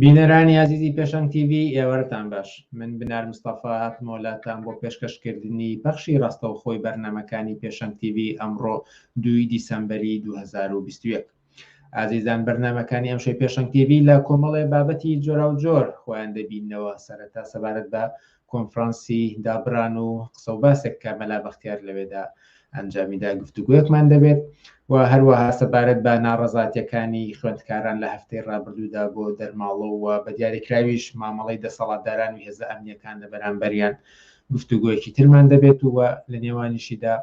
بینەرانی ئازیزی پێشەنگ تیڤی ئێوارەتان باش من بنار مستەفا هاتمەوە لاتان بۆ پێشکەشکردنی پەخشی ڕاستەوخۆی بەرنامەکانی پێشەنگ تیڤی ئەمڕۆ دووی دیسەمبەری 2021 ئازیزان بەرنامەکانی ئەمشەوی پێشەنگ تیڤی لە کۆمەڵێ بابەتی جۆراوجۆر خۆیان دەبیننەوە سەرەتا سەبارەت بە کۆنفرانسی دابران و قسە و باسێک کە مەلا بەختیار لەوێدا ئەنجامیدا گفتوگۆیەکمان دەبێت و هەروەها سەبارەت بە ناڕەزاتیەکانی خوێندکاران لە هەفتەی ڕابردوودا بۆ دەرماڵە و بە دیاریکراویش مامەڵەی دەسەڵاتداران و هێزە ئەمنیەکان لە بەرامبەریان گفتوگۆیەکی ترمان دەبێت و لە نێوانیشیدا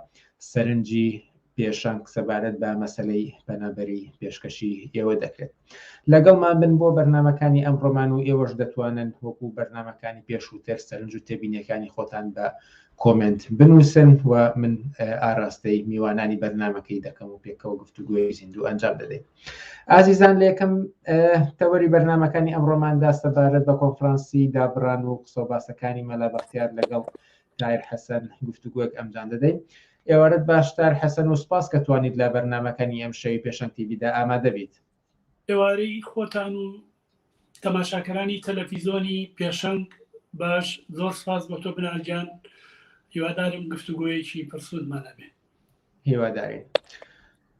سەرنجی پێشەنگ سەبارەت بە مەسەلەی پەنابەری پێشکەشی ئێوە دەکرێت. لەگەڵمان بن بۆ بەرنامەکانی ئەمڕۆمان و ئێوەش دەتوانن وەکو بەرنامەکانی پێشووتر سەرنج و تێبینیەکانی خۆتان بە کۆمێنت بنووسن و من ئاراستەی میوانانی بەرنامەکەی دەکەم و پێکەوە گفتوگۆی زیندوو ئەنجام دەدەین. ئازیزان لە یەکەم تەوەری بەرنامەکانی ئەمڕۆماندا سەبارەت بە کۆنفرانسی دابڕان و قسە و باسەکانی مەلا بەختیار لەگەڵ تایر حەسەن گفتوگۆیەک ئەنجام دەدەین. ئێوارەت باش تار حەسەن و سپاس کە توانیت لە بەرنامەکانی ئەمشەوی پێشەنگ تیڤیدا ئامادە بیت. ئێوارەی خۆتان و تەماشاکەرانی تەلەفیزۆنی پێشەنگ باش، زۆر سپاس بۆ تۆ بنار گیان، هیوادارم گفتوگۆیەکی پڕسوودمان هەبێ. هیوادارین.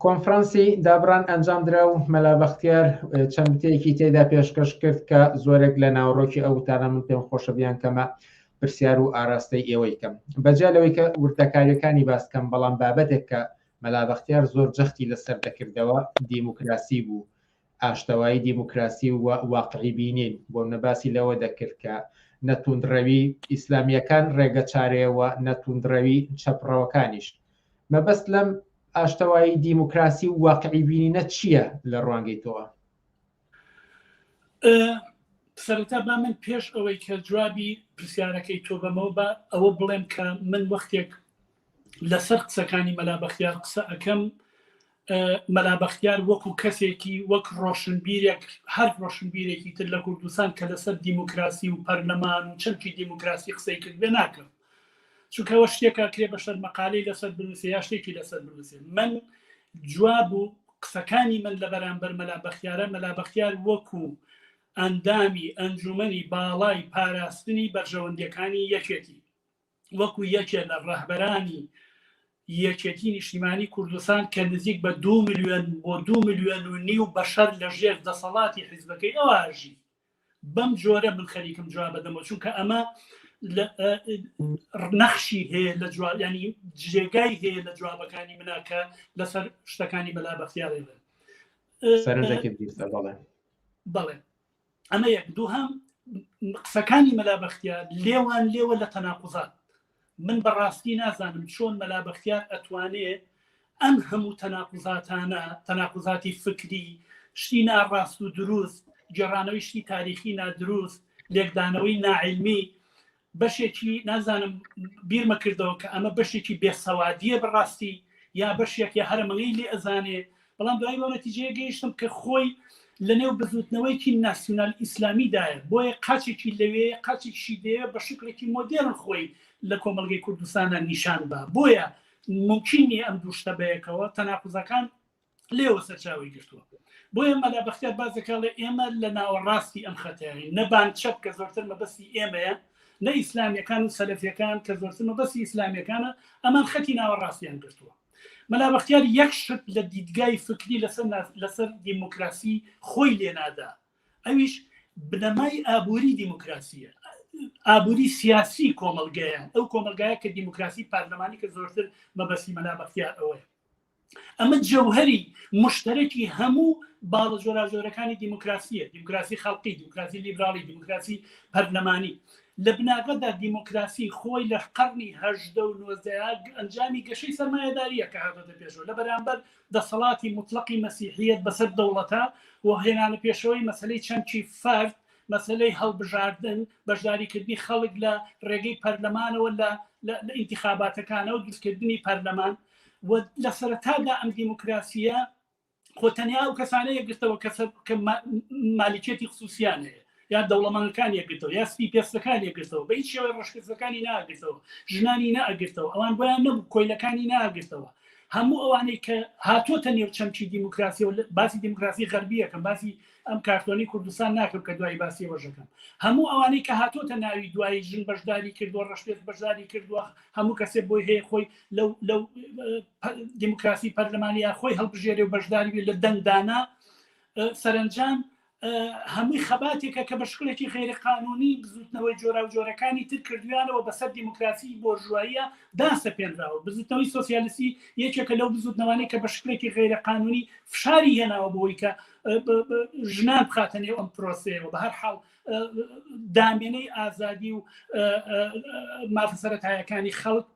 کۆنفرانسی دابڕان ئەنجامدرا و مەلا بەختیار چەند وتەیەکی تێدا پێشکەش کرد کە زۆرێک لە ناوەڕۆکی ئەو وتانە من پێم خۆشە بیانکەمە پرسیار و ئاراستەی ئێوەی کەم بەجیا لەوەی کە وردەکاریەکانی باس کەم بەڵام بابەتێک کە مەلا بەختیار زۆر جەختی لەسەر دەکردەوە دیموکراسی بوو ئاشتەوایی دیموکراسی و واقعی بینین بۆ منە باسی لەوە دەکرد کە نە توندڕەوی ئیسلامیەکان ڕێگە چارەیەوە نە توندڕەوی چەپڕەوەکانیش مەبەست لەم ئاشتەوایی دیموکراسی و واقعی بینینە چییە لە ڕوانگەی تۆوە؟ سەرەتا با من پێش ئەوەی کە جوابی پرسیارەکەی تۆ بەمەوە بە ئەوە بڵێم کە من وەختێک لەسەر قسەکانی مەلا بەختیار قسە ئەەکەم مەلا بەختیار وەکو کەسێکی وەک ڕۆشنبیرێک هەر ڕۆشنبیرێکی تر لە کوردستان کە لەسەر دیموکراسی و پەرلەمان و چەمکی دیموکراسی قسەی کرد بێ ناکەم چونکە ئەوە شتێکە کرێ بە شەرمەقالەی لەسەر بنووسێ یا شتێکی لەسەر بنووسێ من جواب و قسەکانی من لە بەرامبەر مەلا بەختیارە مەلا بەختیار وەکو ئەندامی ئەنجومەنی باڵای پاراستنی بەرژەوەندیەکانی یەکێتی وەکو یەکێ لە ڕەهبەرانی یەکێتی نیشتیمانی کوردستان کە نزیک بە دو ملیۆن بۆ دو ملیۆن و نیو بەشەر لە ژێر دەسەڵاتی حیزبەکەی ئەوە ئەژی بەم جۆرە من خەریکم جواب بدەمەوە چونکە ئەمە نەخشی هەیە لە جواب ینی جێگای هەیە لە جوابەکانی منا کە لەسەر شتەکانی مەلا بەختیاری بن بەڵێ ئەمە یەک دووهەم قسەکانی مەلا بەختیار لێوان لێوە لە تەناقوزات من بەڕاستی نازانم چۆن مەلا بەختیار ئەتوانێ ئەم هەموو تەناقوزاتانە، تەناقوزاتی فکری، شتی ناڕاست و دروست، گێڕانەوەی شتی تاریخی نادروست، لێکدانەوەی ناعیلمی، بەشێکی نازانم بیرمە کردەوە کە ئەمە بەشێکی بێسەوادیە بەڕاستی یا بەشێک یا هەرەمەڵی لێ ئەزانێ بەڵام دوای بەو نەتیجەیە گەیشتم کە خۆی لەنێو بزوتنەوەیەکی ناسیونال ئیسلامیدایە بۆیە قاچێکی لەوێ قاچێکیشی دەیەوێت بە شکڵێکی مۆدێرن خۆی لە کۆمەڵگەی کوردستانە نیشان با بۆیە ممکن نییە ئەم دوو شتە بەیەکەوە تەناقوزەکان لێوە سەرچاوی گرتووە بۆیە مەلا بەختیار بازەکەڵێ ئێمە لە ناوەڕاستی ئەم خەتەیە نەبان چەپ کە زۆرتر مەبەستی ئێمەیە نە ئیسلامیەکان و سەلەفیەکان کە زۆرتر مەبەستی ئیسلامیەکانە ئەمان خەتی ناوەڕاستیان گرتووە مەلا بەختیار یەک شت لە دیدگای فکری لەسەر لەسەر دیموکراسی خۆی لێنادا ئەویش بنەمای ئابووری دیموکراسیە ئابووری سیاسی کۆمەلگەیە ئەو کۆمەلگایە کە دیموکراسی پەرلەمانی کە زۆرتر مەبەستی مەلا بەختیار ئەوەیە ئەمە جەوهری مشتەرەکی هەموو باڵە جۆراجۆرەکانی دیموکراسیە دیموکراسی خەڵقی دیموکراسی لیبراڵی دیموکراسی پەرلەمانی لە بناغەدا دیموکراسی خۆی لە قەرنی هەژدە و نۆزدەیا ئەنجامی گەشەی سەرمایەدارییە کە هاتۆتە پێشەوە لە بەرامبەر دەسەڵاتی موتڵەقی مەسیحییەت بەسەر دەوڵەتا و هێنانە پێشەوەی مەسەلەی چەمکی فەرد، مەسەلەی هەڵبژاردن، بەشداریکردنی خەڵک لە ڕێگەی پەرلەمانەوە لە لە ئینتیخاباتەکانەوە دروستکردنی پەرلەمان و لە سەرەتادا ئەم دیموکراسییە خۆ تەنیا ئەو کەسانە یەکگرتەوە کە مالیکێتی خصوصیان هەیە یا دەوڵەمەندەکان یەکگرتەوە یا سپی پێستەکان یەکگرتەوە بە هیچ شێوەی ڕەشپێستەکانی ناگرتەوە ژنانی ناگرتەوە ئەوان بۆیان نەبوو کۆیلەکانی ناگرتەوە. هەموو ئەوانەی کە هاتۆتە نێو چەمکی دیموکراسی و باسی دیموکراسی غەربیەکەم باسی ئەم کارتۆنی کوردستان ناکەم کە دوایی باسی ڕۆژەکەم هەموو ئەوانەی کە هاتۆتە ناوی دوایی ژن بەشداری کردووە ڕەشپێست بەشداری کردووە هەموو کەسێ بۆی هەیە خۆی لەو لەو دیموکراسی پەرلەمانیا خۆی هەڵبژێرێ و بەشداری بێ لە دەنگدانە سەرنجام هەمووی خەباتێکە کە بە شکڵێکی غەیرە قانونی بزوتنەوەی جۆراوجۆرەکانی تر کردویانەوە بەسەر دیموکراسی بۆرژواییە دا سەپێنراوە. بزوتنەوەی سۆسیالیستی یەکێکە لەو بزوتنەوانەی کە بە شکڵێکی غەیرە قانونی فشاری هێناوە بۆی کە ژنان بخاتە نێو ئەم پرۆسەیەوە. بە هەر حاڵ دامێنەی ئازادی و مافە سەرەتایەکانی خەڵک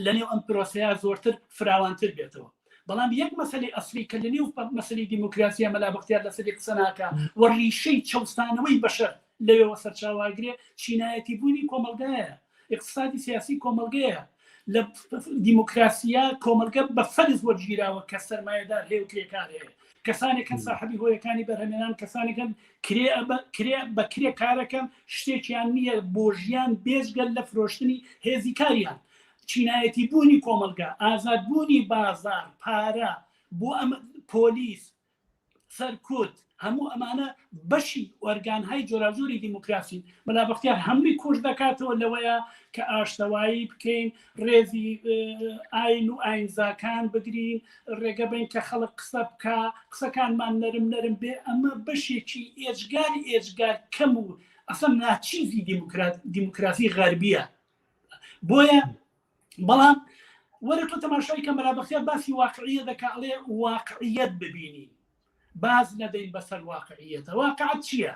لەنێو ئەم پرۆسەیە زۆرتر فراوانتر بێتەوە. بەڵام یەک مەسەلەی ئەسلی کە لەنێو مەسەلەی دیموکراسیە مەلا بەختیار لەسەری قسە ناکا و ڕیشەی چەوسانەوەی بەشەر لەوێوە سەرچاوەگرێ، چینایەتی بوونی کۆمەڵگایە، ئیقتسادی سیاسی کۆمەڵگەیە. لە دیموکراسیە کۆمەڵگە بە فەرز وەرگیراوە کە سەرمایەدار هەیە و کرێکار هەیە، کەسانێک هەن ساحەبی هۆیەکانی بەرهەمێنان، کەسانێک هەن کرێ کرێ بە کرێ کارەکەن، شتێکیان نییە بۆ ژیان بێجگە لە فرۆشتنی هێزی کاریان. چینایەتی بوونی کۆمەڵگا، ئازاد بوونی بازاڕ، پارە بۆ ئەم پۆلیس، سەرکوت، هەموو ئەمانە بەشی ئۆرگانهای جۆراوجۆری دیموکراسین. مەلا بەختیار هەمووی کورت دەکاتەوە لەوەیە کە ئاشتەوایی بکەین، ڕێزی ئاین و ئاینزاکان بگرین، ڕێگە بەین کە خەڵک قسە بکا، قسەکانمان نەرم نەرم بێ، ئەمە بەشێکی ئێجگار ئێجگار کەم و ئەسڵەن ناچیزی دیموکراسی غەربیە. بۆیە بەڵام وەرە تۆ تەماشای کە مەلا بەختیار باسی واقعیە دەکا، ئەڵێ واقعیەت ببینین، باز نەدەین بەسەر واقعیەتە. واقعەت چییە؟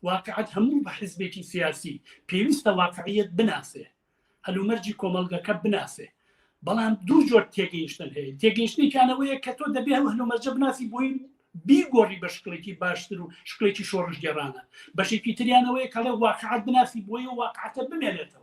واقعەت هەموو بە حزبێکی سیاسی پێویستە واقعیەت بناسێ، هەلومەرجی کۆمەڵگەکە بناسێ. بەڵام دوو جۆر تێگەیشتن هەیە. تێگەیشتنێکیانەوەیە کە تۆ دەبێ ئەو هەلومەرجە بناسی بۆی بیگۆڕی بە شکڵێکی باشتر و شکڵێکی شۆڕشگێڕانە. بەشێکی تریانەوەیە کەڵێ واقعەت بناسی بۆی و واقعەتە بمێنێتەوە.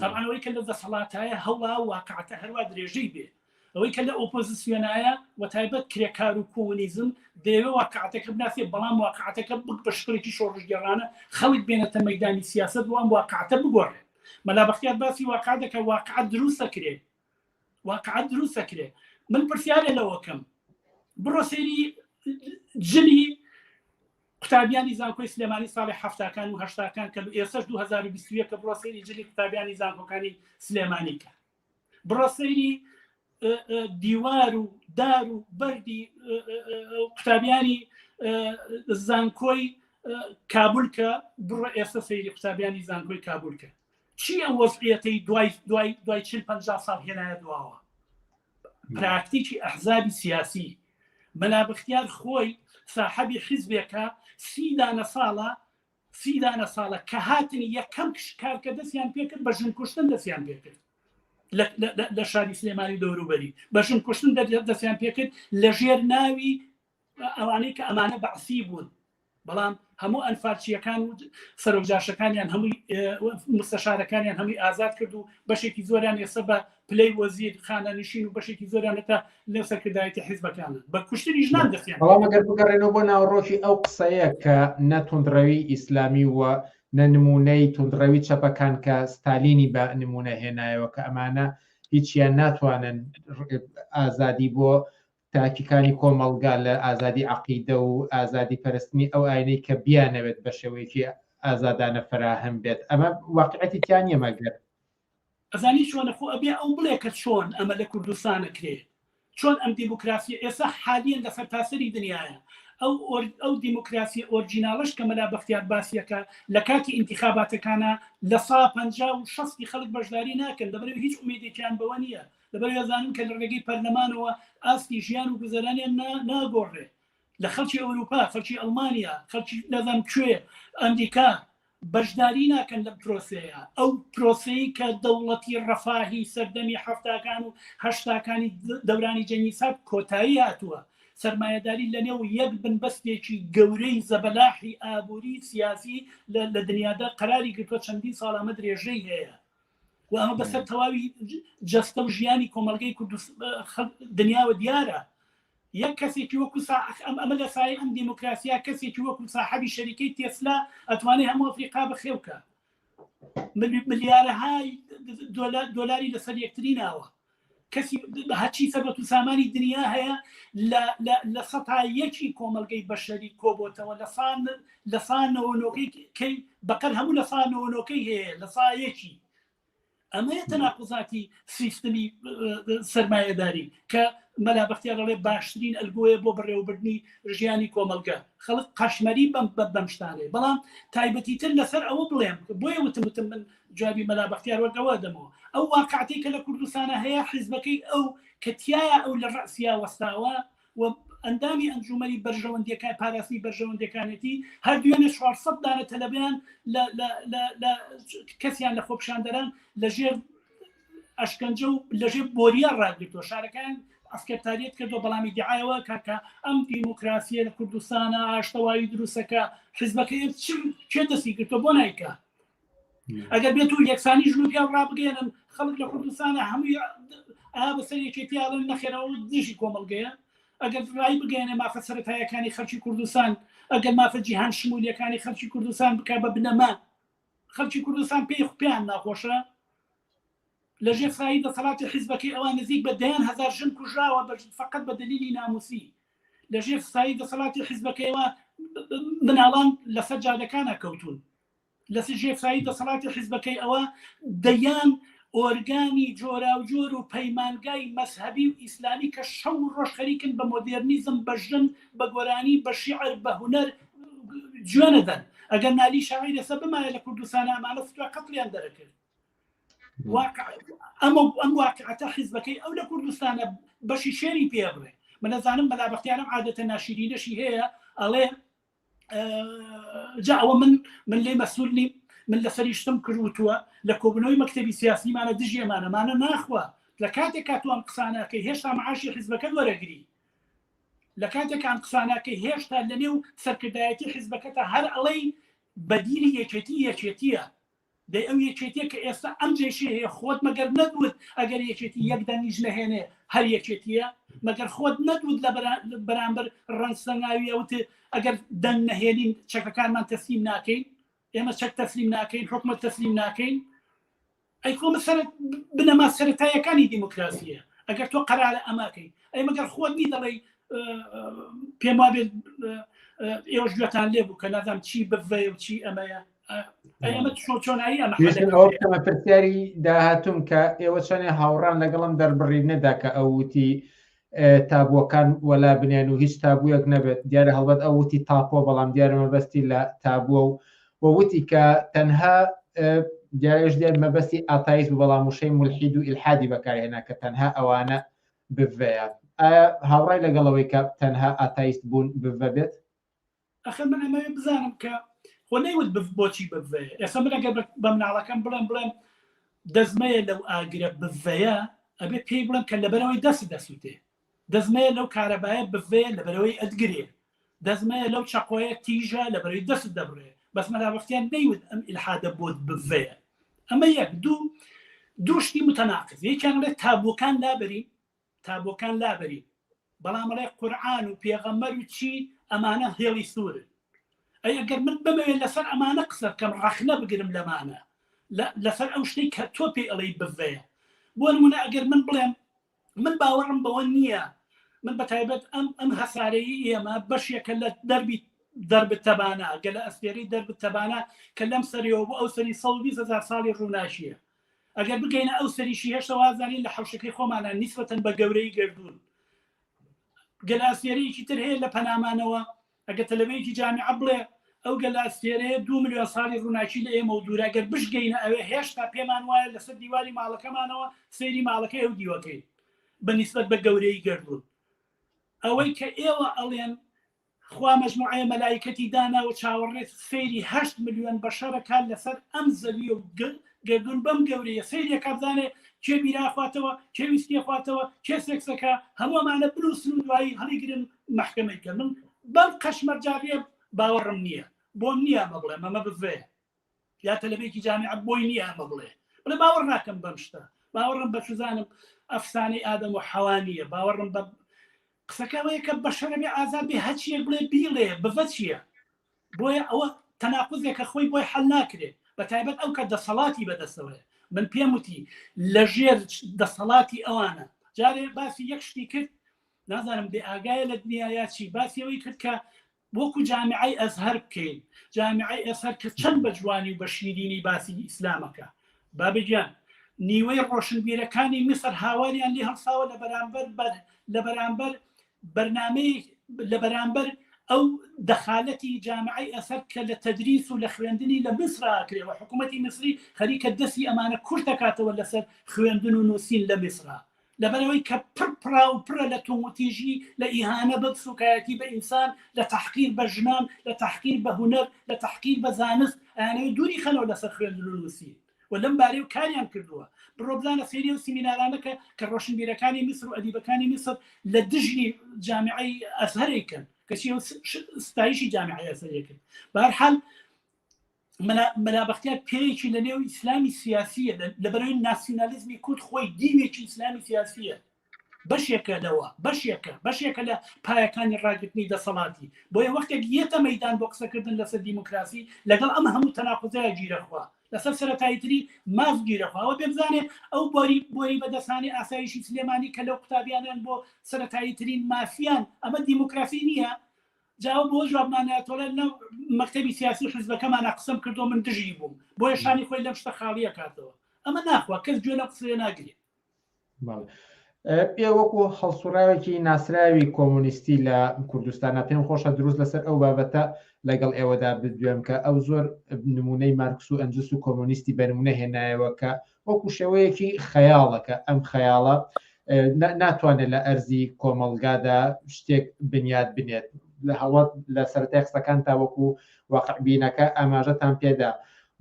تەبعەن ئەوەی کە لە دەسەڵاتایە هەوڵا واقعەتە هەروا درێژەی بێ، ئەوەی کە لە ئۆپۆزیسیۆنایە و تایبەت کرێکار و کۆمۆنیزم دەیەوێ واقعەتەکە بناسێ، بەڵام واقعەتەکە بک بە شکڵێکی شۆڕشگێڕانە خەڵک بێنێتە مەیدانی سیاسەت و ئەم واقعەتە بگۆڕێ. مەلا بەختیار باسی واقع دەکا، واقع دروست ئەکرێ، واقع دروست ئەکرێ. من پرسیارێ لەوە کەم، بڕۆ سەیری جلی قوتابیانی زانکۆی سلێمانی ساڵی حەفتاکان و هەشتاکان کە ئێسش 2021 کە بڕۆ سەیری جلی قوتابیانی زانکۆکانی سلێمانی کە، بڕۆ سەیری دیوار و دار و بەردی قوتابیانی زانکۆی کابول کە، بڕۆ ئێستا سەیری قوتابیانی زانکۆی کابول کە. چی ئەو وەزعیەتەی دوای دوای دوای 40 50 ساڵ هێنایە دواوە؟ پراکتیکی ئەحزابی سیاسی. مەلا بەختیار خۆی ساحەبی حیزبێکە سی دانە ساڵە، سی دانە ساڵە کە هاتنی یەکەم کار کە دەستیان پێکرد بە ژن کوشتن دەستیان پێکرد لە شاری سلێمانی دەوروبەری، بە ژن کوشتن دەستیان پێکرد لە ژێر ناوی ئەوانەی کە ئەمانە بەعسی بوون. بەڵام هەموو ئەنفالچییەکان و سەرۆکجاشەکانیان هەمووی مستەشارەکانیان هەمووی ئازاد کرد و بەشێکی زۆریان ئێستا بە پلەی وەزیر خانەنشین و بەشێکی زۆریان هەتا لەو سەرکردایەتی حیزبەکانن بە کوشتنی ژنان دەستیان. بەڵام ئەگەر بگەڕێنەوە بۆ ناوەڕۆکی ئەو قسەیە کە نە توندڕەوی ئیسلامی و نە نموونەی توندڕەوی چەپەکان کە ستالینی بە نموونە هێنایەوە کە ئەمانە هیچیان ناتوانن ئازادی بۆ تاکەکانی کۆمەڵگا لە ئازادی عەقیدە و ئازادی پەرستنی ئەو ئاینەی کە بیانەوێت بە شێوەیەکی ئازادانە فەراهەم بێت، ئەمە واقعەتی تیا نییە مەگەر؟ ئەزانی چۆنە، خۆ ئەبێ ئەو بڵێ کە چۆن ئەمە لە کوردستان ئەکرێ، چۆن ئەم دیموکراسیە ئێستا حالیەن لە سەرتاسەری دنیایە، ئەو ئەو دیموکراسیە ئۆرجیناڵەش کە مەلا بەختیار باسیەکە لە کاتی ئینتیخاباتەکانا لە سا 50 و شەستی خەڵک بەشداری ناکەن، لەبەرئەوەی هیچ ئومێدێکیان بەوە نییە، لەبەرئەوەی ئەزانن کە لە ڕێگەی پەرلەمانەوە ئاستی ژیان و گوزەرانیان ناگۆڕێ. لە خەڵکی ئەوروپا، خەڵکی ئەڵمانیا، خەڵکی نازانم کوێ، ئەمریکا بەشداری ناکەن لەم پرۆسەیە. ئەو پرۆسەی کە دەوڵەتی ڕەفاهی سەردەمی حەفتاکان و هەشتاکانی دەورانی جەنگی سارد کۆتایی هاتووە. سەرمایەداری لەنێو یەک بنبەستێکی گەورەی زەبەلاحی ئابووری سیاسی لە دنیادا قەراری گرتووە، چەندین ساڵ ئەمە درێژەی هەیە. و ئەمە بەسەر تەواوی جەستە و ژیانی کۆمەڵگەی دنیاوە دیارە. یەک کەسێکی وەکو ئەم ئەمە لە سایەی ئەم دیموکراسیا کەسێکی وەکو ساحەبی شەریکەی تێسلا ئەتوانێت هەموو ئەفریقا بەخێوکە، ملیارەهای دۆلاری لەسەر یەکتری ناوە. کەسی هەرچی سەربەت و سامانی دنیا هەیە لە سەتا یەکی کۆمەلگەی بەشەری کۆبۆتەوە لە سان لە سا نەوەنۆکەی کەی بەقەر هەموو لە سا نەوەنۆکەی هەیە لە سا یەکی ئەمەیە تەناقوزاتی سیستمی سەرمایەداری کە مەلا بەختیار ئەڵێ باشترین ئەلگۆیە بۆ بەڕێوەبردنی ژیانی کۆمەڵگە خەڵک قەشمەری بەم بەم شتانەیە بەڵام تایبەتی تر لەسەر ئەوە بڵێم بۆیە وتم وتم من جوابی مەلا بەختیار وەک ئەوە دەمەوە ئەو واقعەتی کە لە کوردستانە هەیە حیزبەکەی ئەو کە تایە ئەو لە ڕەسیا وەستاوە و ئەندامی ئەنجومەنی بەرژەوەندیەکان پاراستنی بەرژەوەندیەکانێتی هەر دوێنێ 400 دانە تەلەبەیان لە لە لە لە کەسیان لە خۆپیشاندەران لە ژێر ئەشکەنجە و لەژێر بۆریە ڕاگرتووە شارەکان ئەسکەرتاریت کردو بەڵام ئیدعایەوە کاکە ئەم دیموکراسیە لە کوردستانە ئاشتەوایی دروستەکە حیزبەکەی چ کێ دەستی گرتووە بۆ نایکا ئەگەر بێت و یەکسانی ژن و پیاو ڕابگەێنن خەڵک لە کوردستانە هەمووی ئا بەسەر یەکێتی ئاڵن نەخێرەوە دژی کۆمەڵگەیە ئەگەر ڕای بگەێنێ مافە سەتایەکانی خەڵکی کوردستان ئەگەر مافە جیهان شمولیەکانی خەڵکی کوردستان بک بە بنەما خەڵکی کوردستان پێی پێیان ناخۆشە لەژێر سایی دەسەڵاتی حیزبەکەی ئەوان نزیک بە دەیان هەزار ژن کوژراوە بە فقط بە دلیلی ناموسی لەژێر سایی دەسەڵاتی حیزبەکەیەوە مناڵان لەسەر جادەکانە کەوتون لەسەر ژێر سایەی دەسەڵاتی حیزبەکەی ئەوە دەیان ئۆرگانی جۆراوجۆر و پەیمانگای مەزهەبی و ئیسلامی کە شەو و ڕۆژ خەریکن بە مۆدێرنیزم بە ژن بە گۆرانی بە شیعر بە هونەر جوێنەدەن ئەگەر نالی شاعیر ئێستا بمایە لە کوردستان ئەمانە فتوای قەتڵیان دەرەکرد ئەمە ئەم واقعەتە حیزبەکەی ئەو لە کوردستانە بەشی شێری پێ بڕێ من ئەزانم مەلا بەختیارم عادەتە ناشیرینەشی هەیە ئەڵێ جا ئەوە من من لێ مەسول نیم من لەسەری شتم کردوتووە لە کۆبنەوەی مەکتتەبی سیاسیمانە دژی ئەمانەمانە ناخوا لە کاتێک کاتوان قسانەکەی هێشتا معاشی حیزبەکە وەرەگری لە کاتێک ئەم قسانەکەی هێشتا لە نێو سەرکردایەتی حیزبەکەتە هەر ئەڵەی بەدیلی یەکێتی یەکێتیە دەی ئەو یەکێتیە کە ئێستا ئەم جێشی هەیە خۆت مەگەر نەدوت ئەگەر یەکێتی یەک دەنگیش نەهێنێ هەر یەکێتیە مەگەر خۆت نەدوت لە بەرامبەر ڕەنسەنگاوی ئەوت ئەگەر دەنگ نەهێنین چەکەکانمان تەسلیم ناکەین ئێمە چەک تەسلیم ناکەین حکومت تەسلیم ناکەین ئەی خۆ سەر بنەما سەرەتایەکانی دیموکراسیە ئەگەر تۆ قەرارە ئەماکەی ئەی مەگەر خۆت نی دەڵێی پێم وابێت ئێوەش گوێتان لێ بوو کە نازانم چی بڤەیە و چی ئەمەیە ئەمە چۆنایی ئەمە ئەوە بکەمە پرسیاری داهاتوم کە ئێوە چەنێ هاوڕان لەگەڵم دەربڕینەدا کە ئەو وتی تابووەکان وەلا بنێن و هیچ تابوویەک نەبێت دیارە هەڵبەت ئەو وتی تاپۆ بەڵام دیارە مەبەستی لە تابووە و وتی کە تەنها دیارش دیار مەبەستی ئاتایز بوو بەڵام وشەی ملحید و ئیلحادی بەکارهێنا کە تەنها ئەوانە بڤەیە ئایا هاوڕای لەگەڵ ئەوەی کە تەنها ئاتایست بوون بڤە بێت؟ ئەخر من ئەمەوێ بزانم کە خۆ نەیوت بۆچی بڤەیە ئێستا من ئەگەر بە مناڵەکەم بڵێم بڵێم دەستمەیە لەو ئاگرە بڤەیە ئەبێ پێی بڵێم کە لەبەرەوەی دەست دەسووتێ دەستمەیە لەو کارەبایە بڤەیە لەبەرەوەی ئەتگرێ دەستمەیە لەو چەقۆیە تیژە لەبەرەوەی دەست دەبڕێ بەس مەلا بەختیار نەیوت ئەم ئیلحادە بۆت بڤەیە ئەمە یەک دوو دوو شتی متەناقز یەکیان ئەڵێ تابووەکان لابەرین تابووەکان لابەرین بەڵام ئەڵێ قورئان و پێغەمبەر و چی ئەمانە هێڵی سوورن ئەی ئەگەر من بمەوێت لەسەر ئەمانە قسە بکەم ڕەخنە بگرم لەمانە لەسەر ئەو شتەی کە تۆ پێی ئەڵێی بڤەیە بۆ نمونە ئەگەر من بڵێم من باوەڕم بەوە نییە من بە تایبەت ئەم ئەم هەسارەی ئێمە بەشێکە لە دەربی دەرب تەبانە گەلە ئەستێرەی دەرب تەبانە کە لەم سەریەوە بۆ ئەو سەری 120 هزار ساڵی ڕووناکیە ئەگەر بگەینە ئەو سەریشی هێشتا وازانین لە حەوشەکەی خۆمانە نیسبەتەن بە گەورەی گەردوون گەلە ئەستێرەیەکی تر هەیە لە پەنامانەوە ئەگەر تەلەبەیەکی جامیعە بڵێ ئەو گەلە ئەستێرەیە دوو ملیۆن ساڵی ڕووناکی لە ئێمەوە دوورە ئەگەر بشگەینە ئەوێ هێشتا پێمان وایە لەسەر دیواری ماڵەکەمانەوە سەیری ماڵەکەی ئەو دیوەکەین بە نیسبەت بە گەورەی گەردوون ئەوەی کە ئێوە ئەڵێن خوا مەجموعەیە مەلایکەتی دانا و چاوەڕێ سەیری هەشت ملیۆن بەشەرە کات لەسەر ئەم زەویە و گەردوون بەم گەورەیە سەیری ئەکا بزانێ کێ بیرە ئەخواتەوە کێ ویسکی ئەخواتەوە کێ سێکسەکە هەموو ئەمانە بنووسن و دوایی هەڵیگرن مەحکەمەی کەن من بەم قەشمەرجاریە باوەڕم نییە بۆم نییە ئەمە بڵێم ئەمە بڤەیە یا تەلەبێکی جامیعە بۆی نییە ئەمە بڵێ بڵێ باوەڕ ناکەم بەم شتە باوەڕم بە چزانم ئەفسانەی ئادەم و حەوا نییە باوەڕم بە قسەکە ئەوەیە کە بەشەرە بێ ئازاد بێ هەچیەک بڵێ بیڵێ بڤە چییە بۆیە ئەوە تەناقوزێکە خۆی بۆی حەل ناکرێ بە تایبەت ئەو کە دەسەڵاتی بەدەستەوەیە من پێم وتی لەژێر دەسەڵاتی ئەوانە. جارێ باسی یەک شتی کرد نازانم بێ ئاگایە لە دنیا یا چی، باسی ئەوەی کرد کە وەکو جامیعەی ئەزهەر بکەین، جامیعەی ئەزهەر کە چەند بە جوانی و بە شیرینی باسی ئیسلامەکە. بابە گیان نیوەی ڕۆشنبیرەکانی میسر هاواریان لێ هەڵساوە لە بەرامبەر لە بەرامبەر بەرنامەی لە بەرامبەر ئەو دەخالەتی جامعەی ئەزهەر کە لە تەدریس و لە خوێندنی لە میسرا ئەکرێ و حکوومەتی میسری خەریکە دەستی ئەمانە کورت دەکاتەوە لەسەر خوێندن و نووسین لە میسرا. لەبەرئەوەی کە پڕ پڕاو پڕە لە توندوتیژی، لە ئیهانە بە سوکایەتی بە ئینسان، لە تەحقیر بە ژنان، لە تەحقیر بە هونەر، لە تەحقیر بە زانست، ئەیانەوێت دووری خەنەوە لەسەر خوێندن و نووسین و لەم بارەیەوە کاریان کردووە. بڕۆ بزانە سەیری ئەو سیمینارانە کە کە ڕۆشنبیرەکانی میسر و ئەدیبەکانی میسر لە دژی جامیعەی ئەزهەر ئەیکەن، کەچی ئەو ستایشی جامیعەی ئەزهەر ئەکرد. بەهەرحاڵ مەلا بەختیار پێیەکی لە نێو ئیسلامی سیاسیە، لەبەرەوەی ناسیونالیزمی کورد خۆی دیوێکی ئیسلامی سیاسیە، بەشێکە لەوە، بەشێکە بەشێکە لە پایەکانی ڕاگرتنی دەسەڵاتی. بۆیە وەختێک یەتە مەدان بۆ قسەکردن لەسەر دیموکراسی لەگەڵ ئەم هەموو تەناقوزەیە گیرەخوا، لەسەر سەرەتاییتری ماف گیرەخوا. ئەوە بێ بزانێ ئەو بۆری بۆری بەدەستانی ئاسایشی سلێمانی کە لەو قوتابیانەن بۆ سەرەتاییترین مافیان، ئەمە دیموکراسی نییە؟ جا ئەو بۆ جوابمان نایەتەوە لە مەکتەبی سیاسی حزبەکەمانە قسەم کردو من دژی بووم، بۆیە شانی خۆی لەم شتە خاڵیە کاتەوە. ئەمە ناخوا کەس گوێ لەم قسەیە ناگرێت. ئێ وەکو هەڵسوڕاوێکی ناسراوی کۆمۆنیستی لە کوردستانە پێم خۆشە دروست لەسەر ئەو بابەتە لەگەڵ ئێوەدا بدوێم کە ئەو زۆر نمونەی مارکس و ئەنجلس و کۆمۆنیستی بە نمونە هێنایەوە کە وەکو شێوەیەکی خەیاڵە کە ئەم خەیاڵە ناتوانێت لە ئەرزی کۆمەڵگادا شتێک بنیات بنێت. لە هەڵوەت لە سەرەتای قسەکان تا وەکو واقعبینەکە ئاماژەتان پێدا،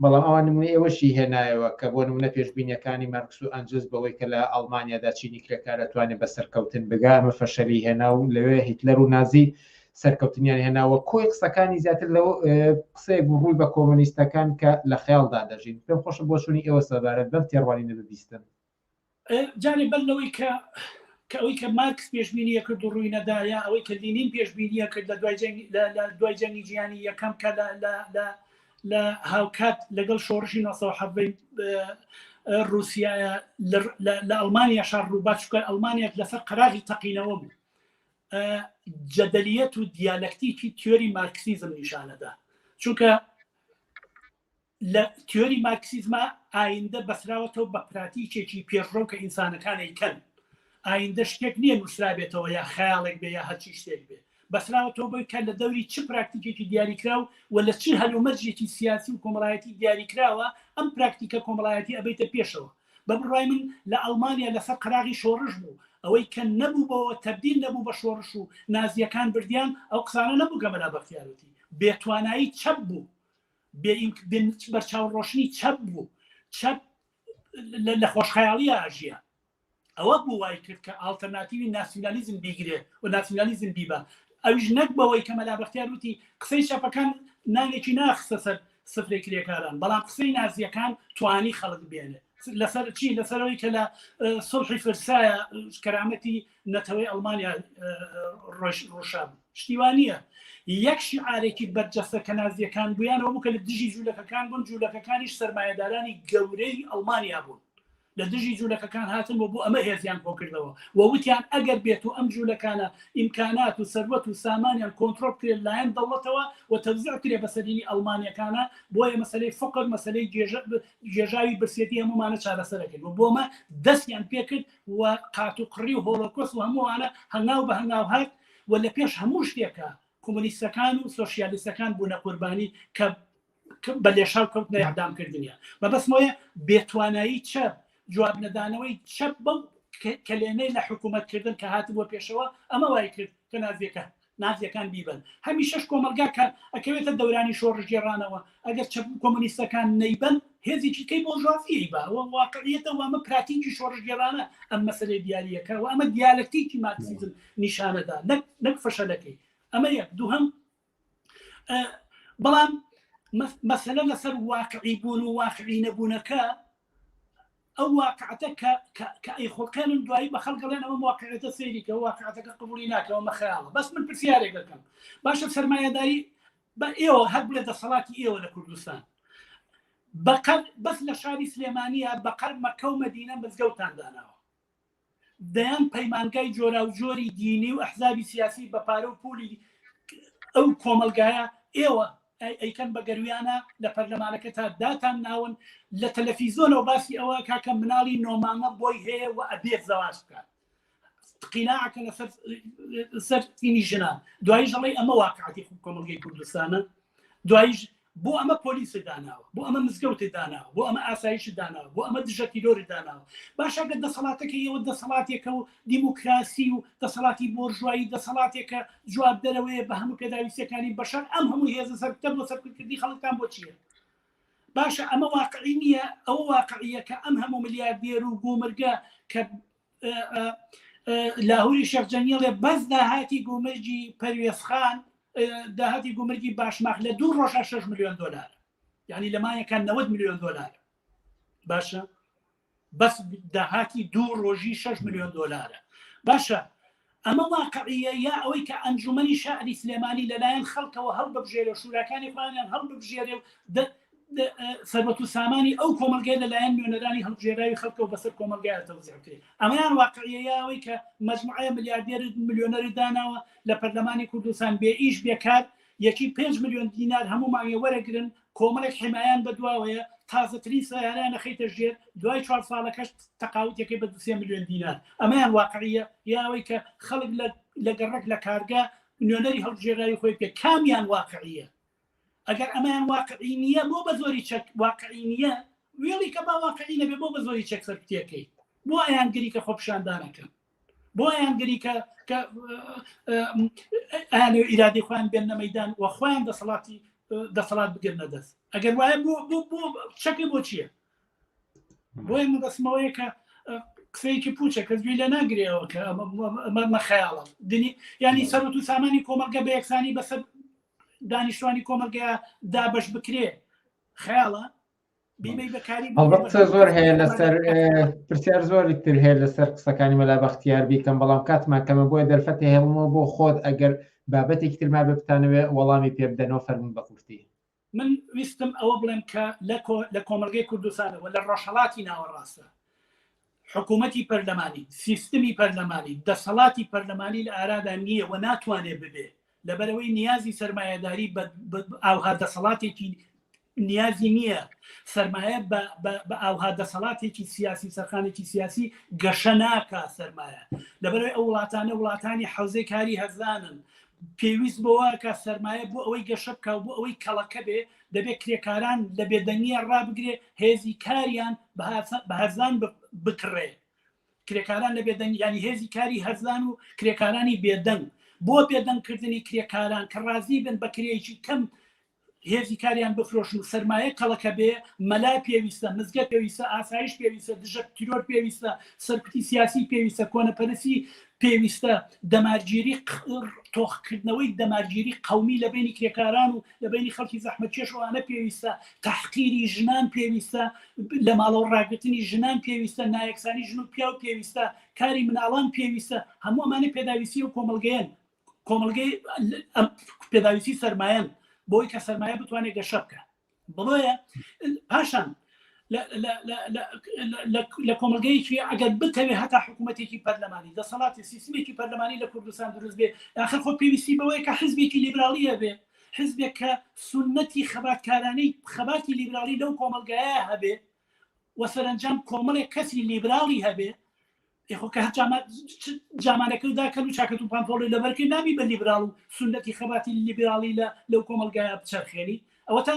بەڵام ئەوان نمونەی ئەوەشی هێنایەوە کە بۆ نمونە پێشبینیەکانی مارکس و ئەنجلس بەوەی کە لە ئەڵمانیادا چینی کرێکار ئەتوانێت بە سەرکەوتن بگا، ئەمە فەشەلی هێنا و لەوێ هیتلەر و نازی سەرکەوتنیان هێناوە. کۆی قسەکانی زیاتر لەو قسەیەک بوو ڕووی بە کۆمۆنیستەکان کە لە خەیاڵدا دەژین. پێم خۆشە بۆچوونی ئێوە سەبارەت بەم تێڕوانینە ببیستم. جارێ بەر لەوەی کە کە ئەوەی کە مارکس پێشبینیە کرد و ڕووی نەدا، یا ئەوەی کە لینین پێشبینیە کرد لە دوای جەنگ لە دوای جەنگی جیهانی یەکەم کە لە لە لە لە هاوکات لەگەڵ شۆڕشی 1970 ڕووسایە لە ئەڵمانیا شار ڕووبا، چونکە ئەڵمانیا لەسەر قەراغی تەقینەوە بوو، جەدەلیەت و دیالەکتیکی تیۆری مارکسیزم نیشانەدا. چونکە لە تیۆری مارکسیزما ئایندە بەسراوەتەوە بە پراتیکێکی پێشڕەو کە ئینسانەکان ئەیکەن. ئایندە شتێک نییە نووسرابێتەوە یا خەیاڵێک بێ یا هەرچی شتێک بێ. بەسراوەتەوە بەوەی کە لە دەوری چ پراکتیکێکی دیاریکراو و لە چ هەلومەرجێکی سیاسی و کۆمەڵایەتی دیاریکراوە ئەم پراکتیکە کۆمەڵایەتی ئەبەیتە پێشەوە. بە بڕوای من لە ئەڵمانیا لەسەر قەراغی شۆڕش بوو، ئەوەی کە نەبوو بەوە تەبدیل نەبوو بە شۆڕش و نازییەکان بردیان، ئەو قسانە نەبوو کە مەلا بەختیار وتی. بێتوانایی چەپ بوو. بەرچاو ڕۆشنی چەپ بوو، چەپ لە خۆشخەیاڵیە ئەژیە. ئەوە بوو وای کرد کە ئاڵتەرناتیوی ناسیونالیزم بیگرێ و ناسیونالیزم بیبا، ئەویش نەک بەوەی کە مەلا بەختیار وتی قسەی چەپەکان نانێکی ناخستە سەر سفرەی کرێکاران، بەڵام قسەی نازیەکان توانی خەڵک بێنێ لەسەر چی؟ لەسەرەوەی کە لە سوڵحی فرسایە کەرامەتی نەتەوەی ئەڵمانیا ڕۆشا بوو. شتی وا نییە. یەک شیعارێکی بەرجەستە کە نازییەکان بوویانەوە بوو کە لە دژی جوولەکەکان بوون، جوولەکەکانیش سەرمایەدارانی گەورەی ئەڵمانیا بوون. لە دژی جوولەکەکان هاتن و بۆ ئەمە هێزیان کۆکردەوە و وتیان ئەگەر بێت و ئەم جوولەکانە ئیمکانات و سەروەت و سامانیان کۆنترۆڵ بکرێت لایەن دەوڵەتەوە و تەوزیع بکرێت بەسەرینی ئەڵمانیەکانە، بۆیە مەسەلەی فقر، مەسەلەی گێژاوی برسێتی هەموومانە چارەسەرەکەین و بۆمە دەستیان پێکرد و قاتوقڕی و هۆلۆکۆست و هەموو ئەوانە هەنگاو بە هەنگاو هات و لە پێش هەموو شتێکە کۆمۆنیستەکان و سۆسیالیستەکان بوونە قوربانی کە بە لێشاو کەوتنە ئیعدام کردنیان. مەبەستمەوەیە بێتوانایی چەپ، جواب نەدانەوەی چەپ بەو کەلێنەی لە حکوومەتکردن کە هاتبووە پێشەوە، ئەمە وای کرد کە نازیەکان نازیەکان بیبەن. هەمیشەش کۆمەڵگا کە ئەکەوێتە دەورانی شۆڕشگێڕانەوە، ئەگەر چەپ و کۆمۆنیستەکان نەیبەن، هێزێکی کەی بۆرژوازی ئەیبا. ئەوە واقعیەتە و ئەمە پراتیکی شۆڕشگێڕانە ئەم مەسەلەی دیارییەکە و ئەمە دیالەکتیکی مارکسیزم نیشانەدا، نەک نەک فەشەلەکەی. ئەمە یەک. دووهەم، بەڵام مەسەلە لەسەر واقعی بوون و واقعی نەبوونەکە، ئەو واقعەتە کە کە ئەیخوڵقێنن دوایی بە خەڵک ئەڵێن ئەمە واقعەتە سەیری کە واقعەتەکە قبوڵی ناکەوە مە خەیاڵە. بەس من پرسیارێک دەکەم، باشە سەرمایەداری بە ئێوە هەر بڵێ دەسەڵاتی ئێوە لە کوردستان بەقەر بەس لە شاری سلێمانیە بەقەر مەکە و مەدینە مزگەوتان داناوە. دەیان پەیمانگای جۆراوجۆری دینی و ئەحزابی سیاسی بە پارە و پولی ئەو کۆمەلگایە ئێوە ئەیکەن بە گەرویانە لە پەرلەمانەکە تا داتان ناون لە تەلەفیزۆنەوە باسی ئەوە کاکە مناڵی نۆمانە بۆی هەیە و ئەبێت زەواج بکات قیناعەکە لەسەر سەر تینی ژنان دواییش ئەڵێ ئەمە واقعەتی کۆمەڵگەی کوردستانە دواییش بۆ ئەمە پۆلیس داناوە بۆ ئەمە مزگەوت داناوە بۆ ئەمە ئاسایش داناوە بۆ ئەمە دژە تیرۆری داناوە باشە گەر دەسەڵاتەکە ئێوە دەسەڵاتێکە و دیموکراسی و دەسەڵاتی بۆرژوایی دەسەڵاتێکە جواب دەرەوەیە بە هەموو پێداویستیەکانی بەشەر ئەم هەموو هێزە سەرکوتە بۆ سەرکوتکردنی خەڵکتان بۆ چییە؟ باشە ئەمە واقعی نییە ئەوە واقعیە کە ئەم هەموو ملیاردێر و گومرگە کە لاهوری شێخ جەنگیڵێ بەس داهاتی گومرگی پەروێزخان داهاتی گومرگی باشماخ لە دوو ڕۆژە 6 میلیۆن دلار یعنی لە مایەکان 90 میلیۆن دلار باشە بەس داهاتی دوو ڕۆژی 6 میلیۆن دلارە باشە ئەمە واقعیە یا ئەوەی کە ئەنجومەنی شاری سلێمانی لەلایەن خەڵکەوە هەڵببژێرێ و شوراکانی خۆیانیان هەڵببژێرێ و سەروەت و سامانی ئەو کۆمەڵگەیە لەلایەن نوێنەرانی هەڵبژێراوی خەڵکەوە بەسەر کۆمەڵگایە تەوزیع بکرێ ئەمەیان واقعیە یا ئەوەی کە مەجموعەیە ملیاردێر ملیۆنەری داناوە لە پەرلەمانی کوردستان بێ ئیش بێکار یەکی 5 میلیۆن دینار هەموو مانگێ وەرەگرن کۆمەڵێک حمایان بەدواوەیە تازەترین سەیارەیان ئەخەیتە ژێر دوای چوار ساڵەکەش تەقاوتەکەی بە دوسێ ملیۆن دینار ئەمەیان واقعیە یا ئەوەی کە خەڵک لە گەڕەک لە کارگە نوێنەری هەڵبژێراوی خۆی پێ کامیان واقعیە ئەگەر ئەمەیان واقعی نییە بۆ بە زۆری چەک واقعی نییە وێڵی کە با واقعی نەبێ بۆ بە زۆری چەک سەرکوتیەکەی بۆ ئەیانگری کە خۆپیشاندانەکەن بۆ ئەیانگری کە کە ئەیانەوێ ئیرادەی خۆیان بێننە مەیدان و خۆیان دەسەڵاتی دەسەڵات بگرنە دەست ئەگەر وایە بۆ بۆ بۆ چەکە بۆ چییە بۆیە مەبەستمەوەیە کە قسەیەکی پوچە کەس گوێی لێ ناگرێەوە کە ئەمە خەیاڵە دنی ینی سەرەت و سامانی کۆمەڵگە بە یەکسانی بەسەر دانیشتوانی کۆمەڵگەیا دابەش بکرێ خەیاڵە هەڵبەت قسە زۆر هەیە لەسەر پرسیار زۆری تر هەیە لەسەر قسەکانی مەلا بەختیار بیکەم بەڵام کاتمان کەمە بۆیە دەرفەتی هێڵمەوە بۆ خۆت ئەگەر بابەتێکی تر مابێ بتانەوێ وەڵامی پێ بدەنەوە فەرموون بە کورتی. من ویستم ئەوە بڵێم کە لە کۆمەڵگەی کوردستانەوە لە ڕۆژهەڵاتی ناوەڕاستە حکوومەتی پەرلەمانی، سیستمی پەرلەمانی، دەسەڵاتی پەرلەمانی لە ئارادا نییە و ناتوانێ ببێ، لەبەرئەوەی نیازی سەرمایەداری بە ئاوها دەسەڵاتێکی نیازی نییە، سەرمایە بە ئاوها دەسەڵاتێکی سیاسی سەرخانێکی سیاسی گەشە ناکا سەرمایە، لەبەرئەوەی ئەو وڵاتانە وڵاتانی حەوزەی کاری هەرزانن، پێویست بەوە کە سەرمایە بۆ ئەوەی گەشە بکا و بۆ ئەوەی کەڵەکە بێ دەبێ کرێکاران لە بێدەنگیە ڕابگرێ هێزی کاریان بە هەرزان بکڕێ کرێکاران لە بێدەنگ ینی هێزی کاری هەرزان و کرێکارانی بێدەنگ بۆ بێدەنگکردنی کرێکاران کە ڕازی بن بە کرێکی کەم هێزی کاریان بفرۆشن و سەرمایە کەڵەکە بێ، مەلا پێویستە، مزگەت پێویستە، ئاسایش پێویستە، دژە تیرۆر پێویستە، سەرکوتی سیاسی پێویستە، کۆنەپەرستی پێویستە، دەمارگیری تۆخکردنەوەی دەمارگیری قەومی لە بەینی کرێکاران و لە بەینی خەڵکی زەحمەتکێش ئەوانە پێویستە، تەحقیری ژنان پێویستە، لە ماڵەوە ڕاگرتنی ژنان پێویستە، نایەکسانی ژن و پیاو پێویستە، کاری مناڵان پێویستە، هەموو ئەمانە پێداویستی ئەو کۆمەڵگەیەن. کۆمەڵگەی پێداویستی سەرمایەن بۆی کە سەرمایە بتوانێت گەشە بکە بڵۆیە پاشان لە کۆمەلگەیەکی ئەگەر بتەوێ هەتا حکوومەتێکی پەرلەمانی دەسەڵاتی سیستمێکی پەرلەمانی لە کوردستان دروست بێ آخر خۆ پێویستی بەوەیە کە حزبێکی لیبرالیە بێ حزبێک کە سنەتی خەباتکارانەی خەباتی لیبرالی لەو کۆمەلگایە هەبێ و سەرەنجام کۆمەڵێک کەسی لیبرالی هەبێ خۆ کە هەر جامانەکە و داکەن و چاکەت و پانتۆڵی لەبەرکە نابی بە لیبراڵ و سونەتی خەباتی لیبراڵی لە لەو کۆمەلگایە بچەرخێنی ئەوە تا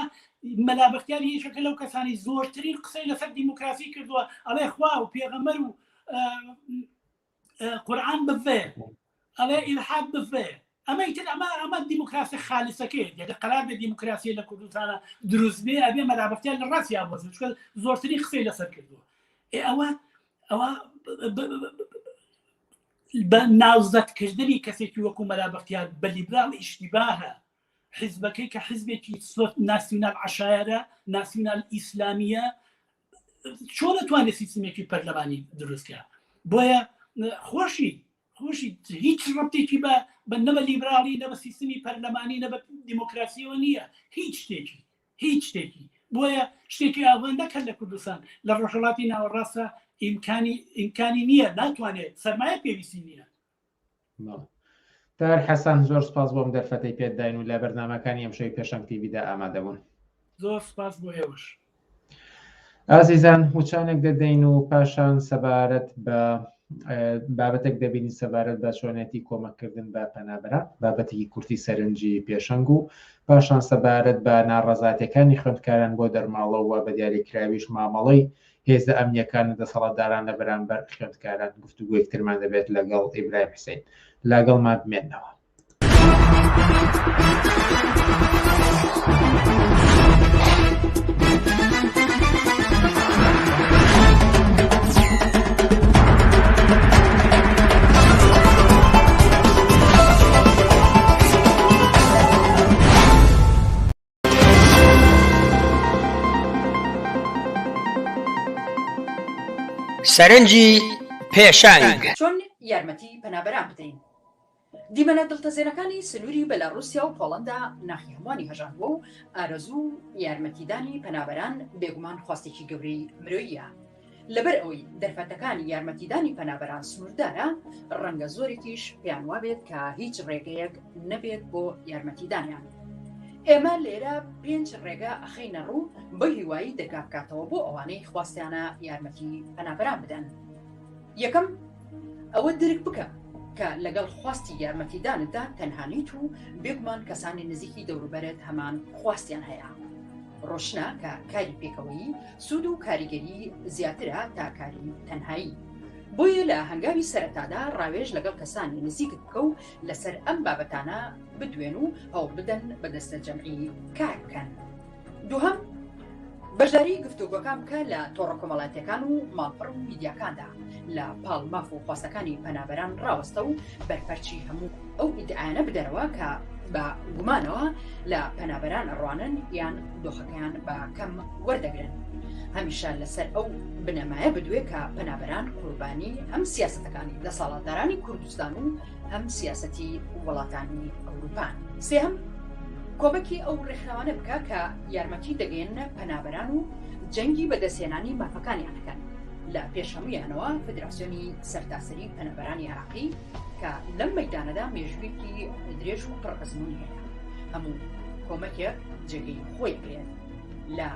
مەلا بەختیار یەکێکە لەو کەسانی زۆرترین قسەی لەسەر دیموکراسی کردووە ئەڵێ خوا و پێغەمەر و قورآن بڤێ ئەڵێ ئیلحاد بڤێ ئەمە ئیتر ئەمە ئەمە دیموکراسی خالیسەکەی ئەگەر قەرار بێ دیموکراسی لە کوردستانە دروست بێ ئەبێ مەلا بەختیار لە ڕاستیا بۆزن چونکە زۆرترین قسەی لەسەر کردووە ئێ ئەوە ئەوە بە ناوزەدکردنی کەسێکی وەکو مەلا بەختیار بە لیبراڵ ئیشتیباهە حیزبەکەی کە حیزبێکی ناسیونال عشایەرە ناسیونال ئیسلامیە چۆن دەتوانێت سیستمێکی پەرلەمانی دروستکە بۆیە خۆشی خۆشی هیچ ڕەبتێکی بە بە نە بە لیبراڵی نە بە سیستمی پەرلەمانی نە بە دیموکراسیەوە نییە هیچ شتێکی هیچ شتێکی بۆیە شتێکی ئاوا نەکەن لە کوردستان لە ڕۆژهەڵاتی ناوەڕاستە. ئیمکانی ئیمکانی نییە ناتوانێت سەرمایە پێویستی نییە. تار حەسەن زۆر سپاس بۆم دەرفەتەی پێت داین و لە بەرنامەکانی ئەمشەوی پێشەنگ تیڤیدا ئامادەبوون. زۆر سپاس بۆ ئێوەش. ئازیزان وچانێک دەدەین و پاشان سەبارەت بە بابەتێک دەبینین سەبارەت بە چۆنێتی کۆمەککردن بە پەنابەران بابەتێکی کورتی سەرنجی پێشەنگ و پاشان سەبارەت بە ناڕەزاتەکانی خوێندکاران بۆ دەرماڵەوە بە دیاریکراویش مامەڵەی هێزە ئەمنیەکان و دەسەڵاتداران لە بەرامبەر خوێندکاران گفتوگۆیەکترمان دەبێت لەگەڵ ئیبراهیم حسین لەگەڵمان بمێنەوە. سەرنجی پێشەنگ. چۆن یارمەتی پەنابەران بدەین؟ دیمەنە دڵتەزێنەکانی سنووری بەلاڕووسیا و پۆڵەندا ناخی هەمووانی هەژاندووە و ئارەزوو و یارمەتیدانی پەنابەران بێگومان خواستێکی گەورەی مرۆییە. لەبەر ئەوەی دەرفەتەکانی یارمەتیدانی پەنابەران سنووردارە، ڕەنگە زۆرێکیش پێیان وابێت کە هیچ ڕێگەیەک نەبێت بۆ یارمەتیدانیان. ئێمە لێرە پێنج ڕێگە ئەخەینە ڕوو بە هیوایی دەرگا بکاتەوە بۆ ئەوانەی خواستیانە یارمەتی پەنابەران بدەن. یەکەم، ئەوە درک بکە کە لەگەڵ خواستی یارمەتیدانتدا تەنها نیت و بێگومان کەسانی نزیکی دەوروبەرت هەمان خواستیان هەیە. ڕۆشنە کە کاری پێکەوەیی سوود و کاریگەری زیاترە تا کاری تەنهایی. بۆیە لە هەنگاوی سەرەتادا ڕاوێژ لەگەڵ کەسانی نزیکت بکە و لەسەر ئەم بابەتانە بدوێن و هەوڵبدەن بە دەستەجەمعی کار بکەن. دووهەم، بەشداری گفتوگۆکان بکە لە تۆڕە کۆمەڵاتیەکان و ماڵپەڕ و میدیاکاندا، لە پاڵ ماف و خواستەکانی پەنابەران ڕاوەستە و بەرپەرچی هەموو ئەو ئیدعایانە بدەرەوە کە بە گومانەوە لە پەنابەران ئەڕوانن یان دۆخەکەیان بە کەم وەردەگرن. هەمیشە لەسەر ئەو بنەمایە بدوێ کە پەنابەران قوربانی هەم سیاسەتەکانی دەسەڵاتدارانی کوردستان و هەم سیاسەتی وڵاتانی ئەوروپان. سێهەم، کۆمەکی ئەو ڕێکخراوانە بکە کە یارمەتی دەگەیەننە پەنابەران و جەنگی بەدەستهێنانی مافەکانیان ئەکەن، لە پێش هەموویانەوە فدراسیۆنی سەرتاسەری پەنابەرانی عێراقی کە لەم مەیدانەدا مێژوویەکی درێژ و پڕ ئەزموونی هەیە، هەموو کۆمەکێک جێگەی خۆی ئەگرێت لە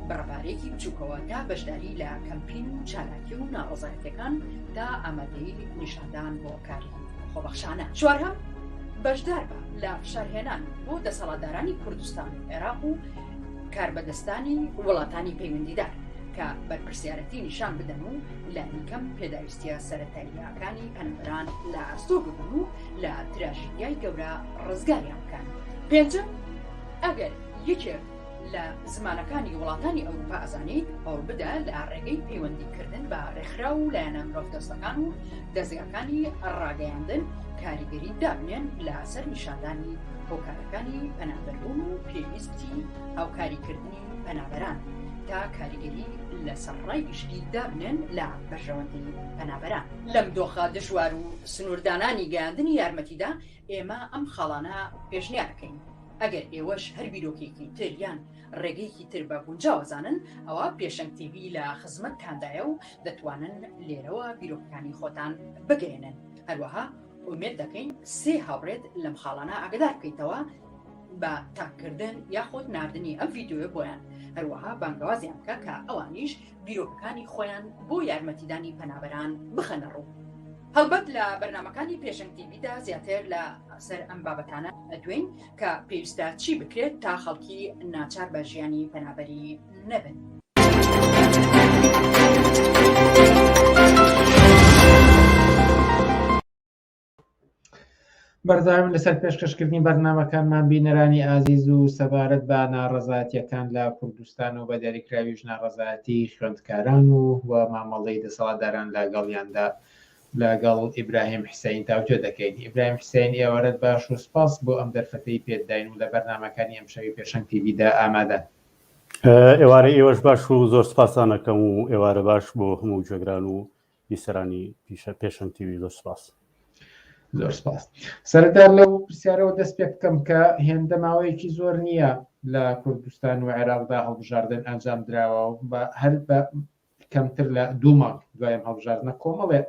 بڕەپارەیەکی بچووکەوە تا بەشداری لە کەمپین و چالاکی و ناڕەزایەتیەکان تا ئامادەیی نیشاندان بۆ کاری خۆبەخشانە. چوارهەم، بەشداربە لە فشارهێنان بۆ دەسەڵاتدارانی کوردستان و عێراق و کاربەدەستانی وڵاتانی پەیوەندیدار کە بەرپرسیارەتی نیشان بدەن و لانیکەم پێداویستیە سەرەتاییەکانی پەنابەران لە ئەستۆ بگرن و لە تراژیدیای گەورە ڕزگاریان بکەن. پێنجەم، ئەگەر یەکێک لە زمانەکانی وڵاتانی ئەوروپا ئەزانیت، هەوڵبدە لە ڕێگەی پەیوەندی کردن بە ڕێکخراو و لایەنە مرۆڤدۆستەکان و دەزگاکانی ڕاگەیاندن کاریگەری دابنێن لە سەر نیشاندانی هۆکارەکانی پەنابەربوون و پێویستی هاوکاریکردنی پەنابەران تا کاریگەری لەسەر ڕای گشتی دابنێن لە بەرژەوەندی پەنابەران. لەم دۆخە دژوار و سنووردانانی گەیاندنی یارمەتیدا ئێمە ئەم خاڵانە پێشنیار ئەکەین. ئەگەر ئێوەش هەر بیرۆکەیەکی تر یان ڕێگەیەکی تر بە گونجاو ئەزانن ئەوا پێشەنگ تیڤی لە خزمەتتاندایە و دەتوانن لێرەوە بیرۆکەکانی خۆتان بگەیەنن. هەروەها ئومێد دەکەین سێ هاوڕێت لەم خاڵانە ئاگدار بکەیتەوە بە تاگکردن یاخود ناردنی ئەم ڤیدیۆیە بۆیان، هەروەها بانگەوازیان بکە کە ئەوانیش بیرۆکەکانی خۆیان بۆ یارمەتیدانی پەنابەران بخەنە ڕوو. هەڵبەت لە بەرنامەکانی پێشەنگ تیڤیدا زیاتر لە سەر ئەم بابەتانە ئەدوێین کە پێویستە چی بکرێت تا خەڵکی ناچار بە ژیانی پەنابەری نەبن. بەردەوامین لەسەر پێشکەشکردنی بەرنامەکانمان بینەرانی ئازیز و سەبارەت بە ناڕەزایەتیەکان لە کوردستان و بە دیاریکراویش ناڕەزایەتی خوێندکاران و و مامەڵەی دەسەڵاتداران لەگەڵیاندا لەگەڵ ئیبراهیم حسین تاوتوێ دەکەین. ئیبراهیم حسین ئێوارەت باش و سپاس بۆ ئەم دەرفەتەی پێت داین و لە بەرنامەکانی ئەمشەوی پێشەنگ تیڤیدا ئامادەن. ئێوارەی ئێوەش باش و زۆر سپاستان ئەکەم و ئێوارە باش بۆ هەموو گوێگران و بیسەرانی پیشە پێشەنگ تیوی زۆر سپاس. زۆر سپاس. سەرەتا لەو پرسیارەوە دەست پێ بکەم کە هێندە ماوەیەکی زۆر نییە لە کوردستان و عێراقدا هەڵبژاردن ئەنجام دراوە و بە هەر بە کەمتر لە دوو مانگ دوای ئەم هەڵبژاردنە کۆمەڵێ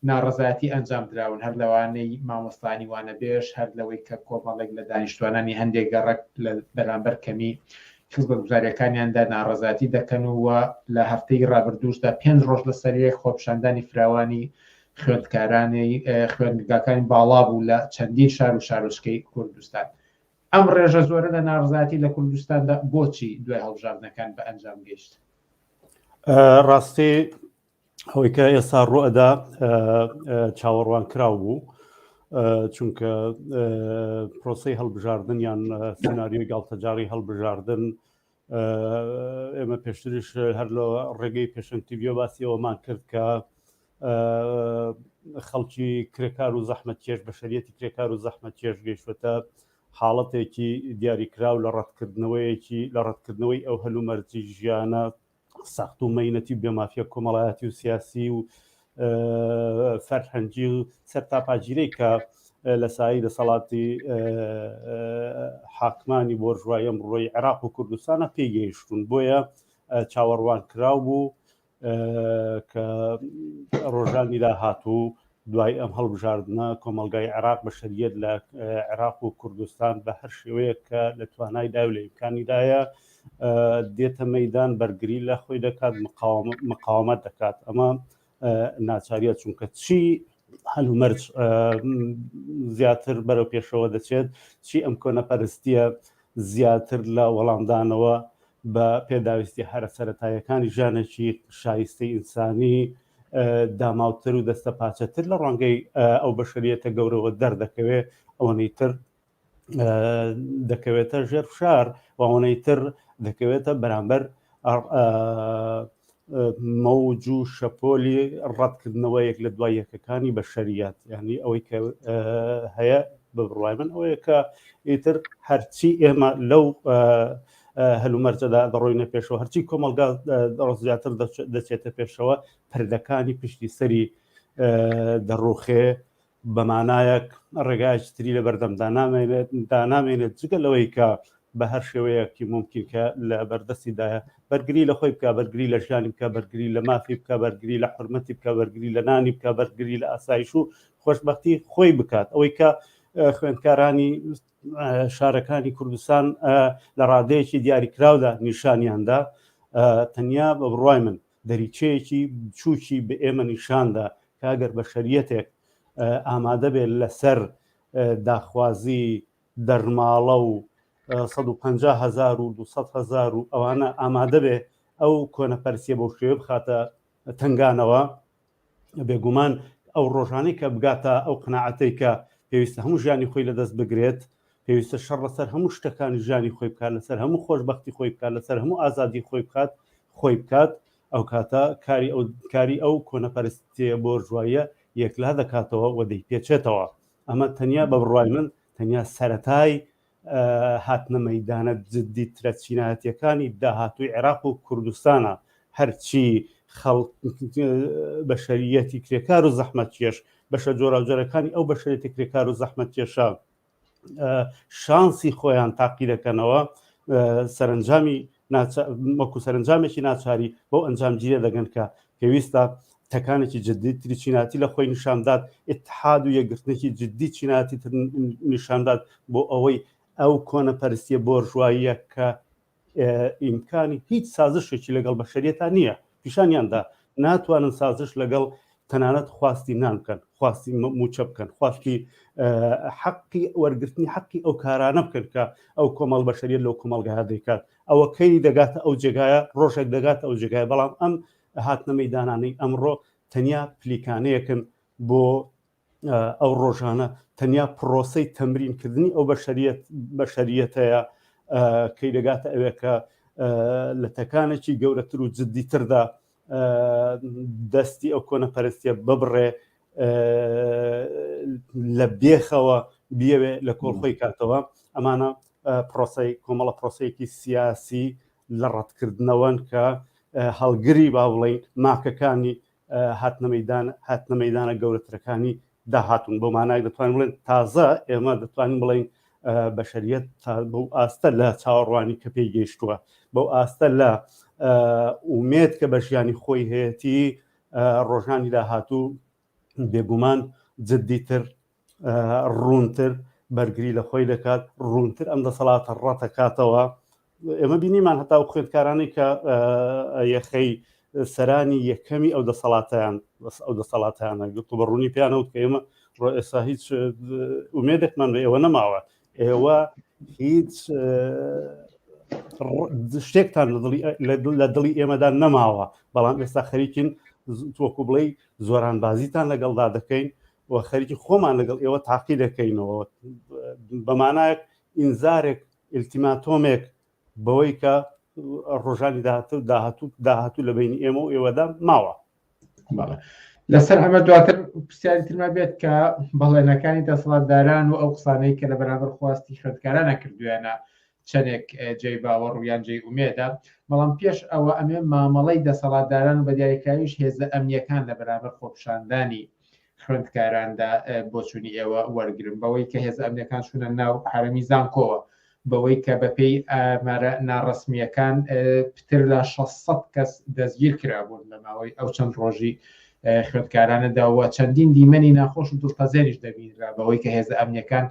ناڕەزایەتی ئەنجام دراون هەر لەوانەی مامۆستانی وانەبێژ هەر لەوەی کە کۆمەڵێک لە دانیشتوانانی هەندێک گەڕەک لە بەرامبەر کەمی خزمەتگوزاریەکانیاندا ناڕەزایەتی دەکەن و لە هەفتەی ڕابردووشدا پێنج ڕۆژ لەسەر یەک خۆپیشاندانی فراوانی خوێندکارانی خوێندگاکانی باڵا بوو لە چەندین شار و شارۆچکەی کوردستان. ئەم ڕێژە زۆرە لە ناڕزایەتی لە کوردستاندا بۆچی دوای هەڵبژاردنەکان بە ئەنجام گەیشت؟ ڕاستی ئەوەی کە ئێستا ڕوئەدا چاوەڕوان کراو بوو چونکە پرۆسی هەڵبژاردن یان سناریۆی گاڵتەجاڕی هەڵبژاردن ئێمە پێشتریش هەر لە ڕێگەی پێشەنگ تیڤیۆ باسی ئەوەمان کرد کە خەڵکی کرێکار و زەحمەتکێش بەشەریەتی کرێکار و زەحمەتکێش گەیشتوەتە حاڵەتێکی دیاریکراو لە ڕەتکردنەوەیەکی لە ڕەتکردنەوەی ئەو هەلومەرجی ژیانە سەخت و مەینەتی و بێمافیە کۆمەڵایەتی و سیاسی و فەرهەنگی و سەرتاپاگیرەی کە لە سایەی دەسەڵاتی حاکمانی بۆرژوای ئەمڕۆی عێراق و کوردستانە پێی گەیشتوون بۆیە چاوەڕوان کراو بوو کە ڕۆژانی داهاتوو دوای ئەم هەڵبژاردنە کۆمەڵگای عێراق بەشەریەت لە عێراق و کوردستان بە هەر شێوەیەک کە لە توانایدا و لە ئیمکانیدایە دێتە مەدان بەرگری لە خۆی دەکات مقاومەت دەکات ئەمە ناچاریە چونکە چی هەلومەرج زیاتر بەرەو پێشەوە دەچێت چی ئەم کۆنەپەرستیە زیاتر لە وەڵامدانەوە بە پێداویستی هەرە سەتاییەکانی ژیانێکی شایستەی ئینسانی داماوتر و دەستە پاچەتر لە ڕوانگەی ئەو بەشەریەتە گەورەوە دەردەکەوێت ئەوەنەی تر دەکەوێتە ژێر فشار و ئەوەنەی تر دەکەوێتە بەرامبەر مەوج و شەپۆلی ڕەتکردنەوە یەک لە دوای یەکەکانی بە شەریات ینی ئەوەی کە هەیە بە بڕوای من ئەوەیە کە ئیتر هەرچی ئێمە لەو هەلومەرجەدا دەڕۆینە پێشەوە هەرچی کۆمەلگا زیاتر دەچێتە پێشەوە پردەکانی پشتی سەری دەڕوخێ بە مانایەک ڕێگایەکی تری لە بەردەمدا نامێنێت دانامێنێت جگە لەوەی کە بە هەر شێوەیەکی ممکن کە لە بەردەستیدایە بەرگری لە خۆی بکە بەرگری لە ژیانی بکە بەرگری لە مافی بکە بەرگری لە حرمەتی بکە بەرگری لە نانی بکە بەرگری لە ئاسایش و خۆشببختی خۆی بکات ئەوەی کە خوێندکارانی شارەکانی کوردستان لە ڕادەیەکی دیاریکراودا نیشانیاندا تەنیا بە بڕای من دەریچەیەکی بچووکی بە ئێمە نیشاندا کە ئەگەر بەشەریەتێک ئامادە بێت لەسەر داخوازی دەرماڵە و 150 هزار و 200 هزار و ئەوانە ئامادە بێ ئەو کۆنەپەرسیە بەو شێوە بخاتە تنگانەوە بێگومان ئەو ڕۆژانەی کە بگاتە ئەو قەناعەتەی کە پێویستە هەموو ژیانی خۆی لەدەست بگرێت پێویستە شەڕ لەسەر هەموو شتەکانی ژیانی خۆی بکات لەسەر هەموو خۆشببختی خۆی بکات لەسەر هەموو ئازادی خۆی بکات خۆی بکات ئەو کاتە کاری ئەو کاری ئەو کۆنەپەرستیە بۆرژواییە یەکلا دەکاتەوە و دەیپێچێتەوە ئەمە تەنیا بە بڕوای من تەنیا سەرەتای هاتنە مەیدانە جددیترە چینایەتیەکانی داهاتووی عێراق و کوردستانە هەرچی خەڵک بەشەریەتی کرێکار و زەحمەتکێش بەشە جۆراوجۆرەکانی ئەو بەشەریەتی کرێکار و زەحمەتکێشە شانسی خۆیان تاقی دەکەنەوە سەرنجامی وەکو سەرنجامێکی ناچاری بەو ئەنجامگیرە دەگەن کە پێویستە تەکانێکی جددی تری چیناتی لە خۆی نیشاندات اتحاد و یەکگرتنێکی جددی چیناتی تر نیشاندات بۆ ئەوەی ئەو کۆنەپەرستیە بۆرژواییە کە ئیمکانی هیچ سازشێکی لەگەڵ بەشەریەتا نییە پیشانیاندا ناتوانن سازش لەگەڵ تەنانەت خواستی نان بکەن خواستی موچە بکەن خواستی حەقی وەرگرتنی حەقی ئەو کارانە بکەن کە ئەو کۆمەڵ بەشەریە لەو کۆمەڵگا دەیکات ئەوە کەی دەگاتە ئەو جێگایە ڕۆژێک دەگاتە ئەو جێگای بەڵام ئەم هاتنە مەیدانانەی ئەمڕۆ تەنیا پلیکانەیەکن بۆ ئەو ڕۆژانە تەنیا پرۆسەی تەمرینکردنی ئەو بەشەریەت بەشەریەتەیە کەی دەگاتە ئەوێ کە لە تەکانێکی گەورەتر و جددیتردا دەستی ئەو کۆنەپەرستیە ببڕێ لە بێخەوە بیەوێ لە کۆڵ خۆی کاتەوە ئەمانە پرۆسەی کۆمەڵە پرۆسەیەکی سیاسی لە ڕەتکردنەوەن کە هەڵگری با بڵین ماکەکانی هاتنەمەدان هاتنە مەدانە گەورەترەکانی داهاتون بۆ مانای دەتوانین بڵێن تازە ئێمە دەتوانین بڵین بەشەریەت تا بەو ئاستە لە چاوەڕوانی کە پێی گەیشتووە بەو ئاستە لە ئومێد کە بە ژیانی خۆی هەیەتی ڕۆژانی داهاتوو بێگومان جددیتر ڕوونتر بەرگری لە خۆی دەکات ڕوونتر ئەم دەسەڵاتە ڕەتەکاتەوە ئێمە بینیمان هەتا و خوێندکارانی کە یەخەی سەرانی یەکەمی ئەو دەسەڵاتیان ئەو دەسەڵاتیانە گرت و بە ڕوونی پیانەوت کە ئێمە ڕۆ ئێستا هیچ ئومێدێکمان بە ئێوە نەماوە ئێوە هیچ شتێکتان لە دڵی ئێمەدا نەماوە بەڵام ئێستا خەریکین وەکو بڵێ زۆرانبازیتان لەگەڵدا دەکەین و خەریکی خۆمان لەگەڵ ئێوە تاقی دەکەینەوە بەمانایەک ئینزارێک ئیلتیماتۆمێک بەوەی کە ڕۆژانی داهاتوو داهاتوو داهاتوو لە بینی ئێمە و ئێوەدا ماوە. لەسەر ئەمە دواتر پرسیاری ترمە بێت کە بەڵێنەکانی دەسەڵاتداران و ئەو قسانەی کە لە بەرامبەر خواستی خوێندکارانە کردویانە چەندێک جێی باوەڕ و یان جێی ئومێدە بەڵام پێش ئەوە ئەمێ مامەڵەی دەسەڵاتداران و بە دیاریکراویش هێزە ئەمنیەکان لە بەرامبەر خۆپیشاندانی خوێندکاراندا بۆچوونی ئێوە وەرگرم بەوەی کە هێزە ئەمنیەکان چوونە ناو حەرەمی زانکۆوە بەوەی کە بەپێی ئامارە ناڕەسمییەکان پتر لە 600 کەس دەستگیر کرابوون لە ماوەی ئەو چەند ڕۆژی خوێندکارانەدا و چەندین دیمەنی ناخۆش و دڵتەزێنیش دەبینرا بەوەی کە هێزە ئەمنیەکان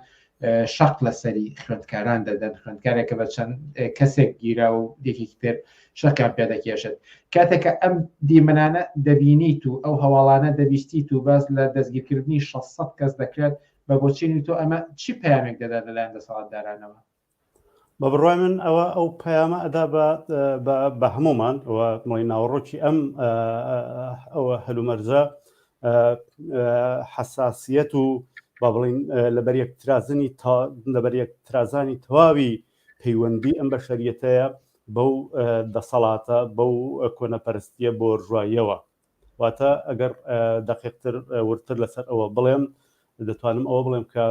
شەق لەسەری خوێندکاران دەدەن خوێندکارێک کە بە چەند کەسێک گیرا و یەکێکی تر شەقیان پێدەکێشێت کاتێک کە ئەم دیمەنانە دەبینیت و ئەو هەواڵانە دەبیستیت و باس لە دەستگیرکردنی 600 کەس دەکرێت بە بۆچینی تۆ ئەمە چی پەیامێک دەدات لەلایەن دەسەڵاتدارانەوە؟ بە بڕوای من ئەوە ئەو پەیامە ئەدا بە هەمومان مڵی ناوەڕۆکی ئەم ئەوە هەلومەرجە حساسیەت و با بڵین لەبەر یەک ترازنی لەبەر یەک ترازانی تەواوی پەیوەندی ئەم بەشەریەتەیە بەو دەسەڵاتە بەو کۆنەپەرستیە بۆرژواییەوە واتە ئەگەر دەقیقتر وردتر لەسەر ئەوە بڵێم دەتوانم ئەوە بڵێم کە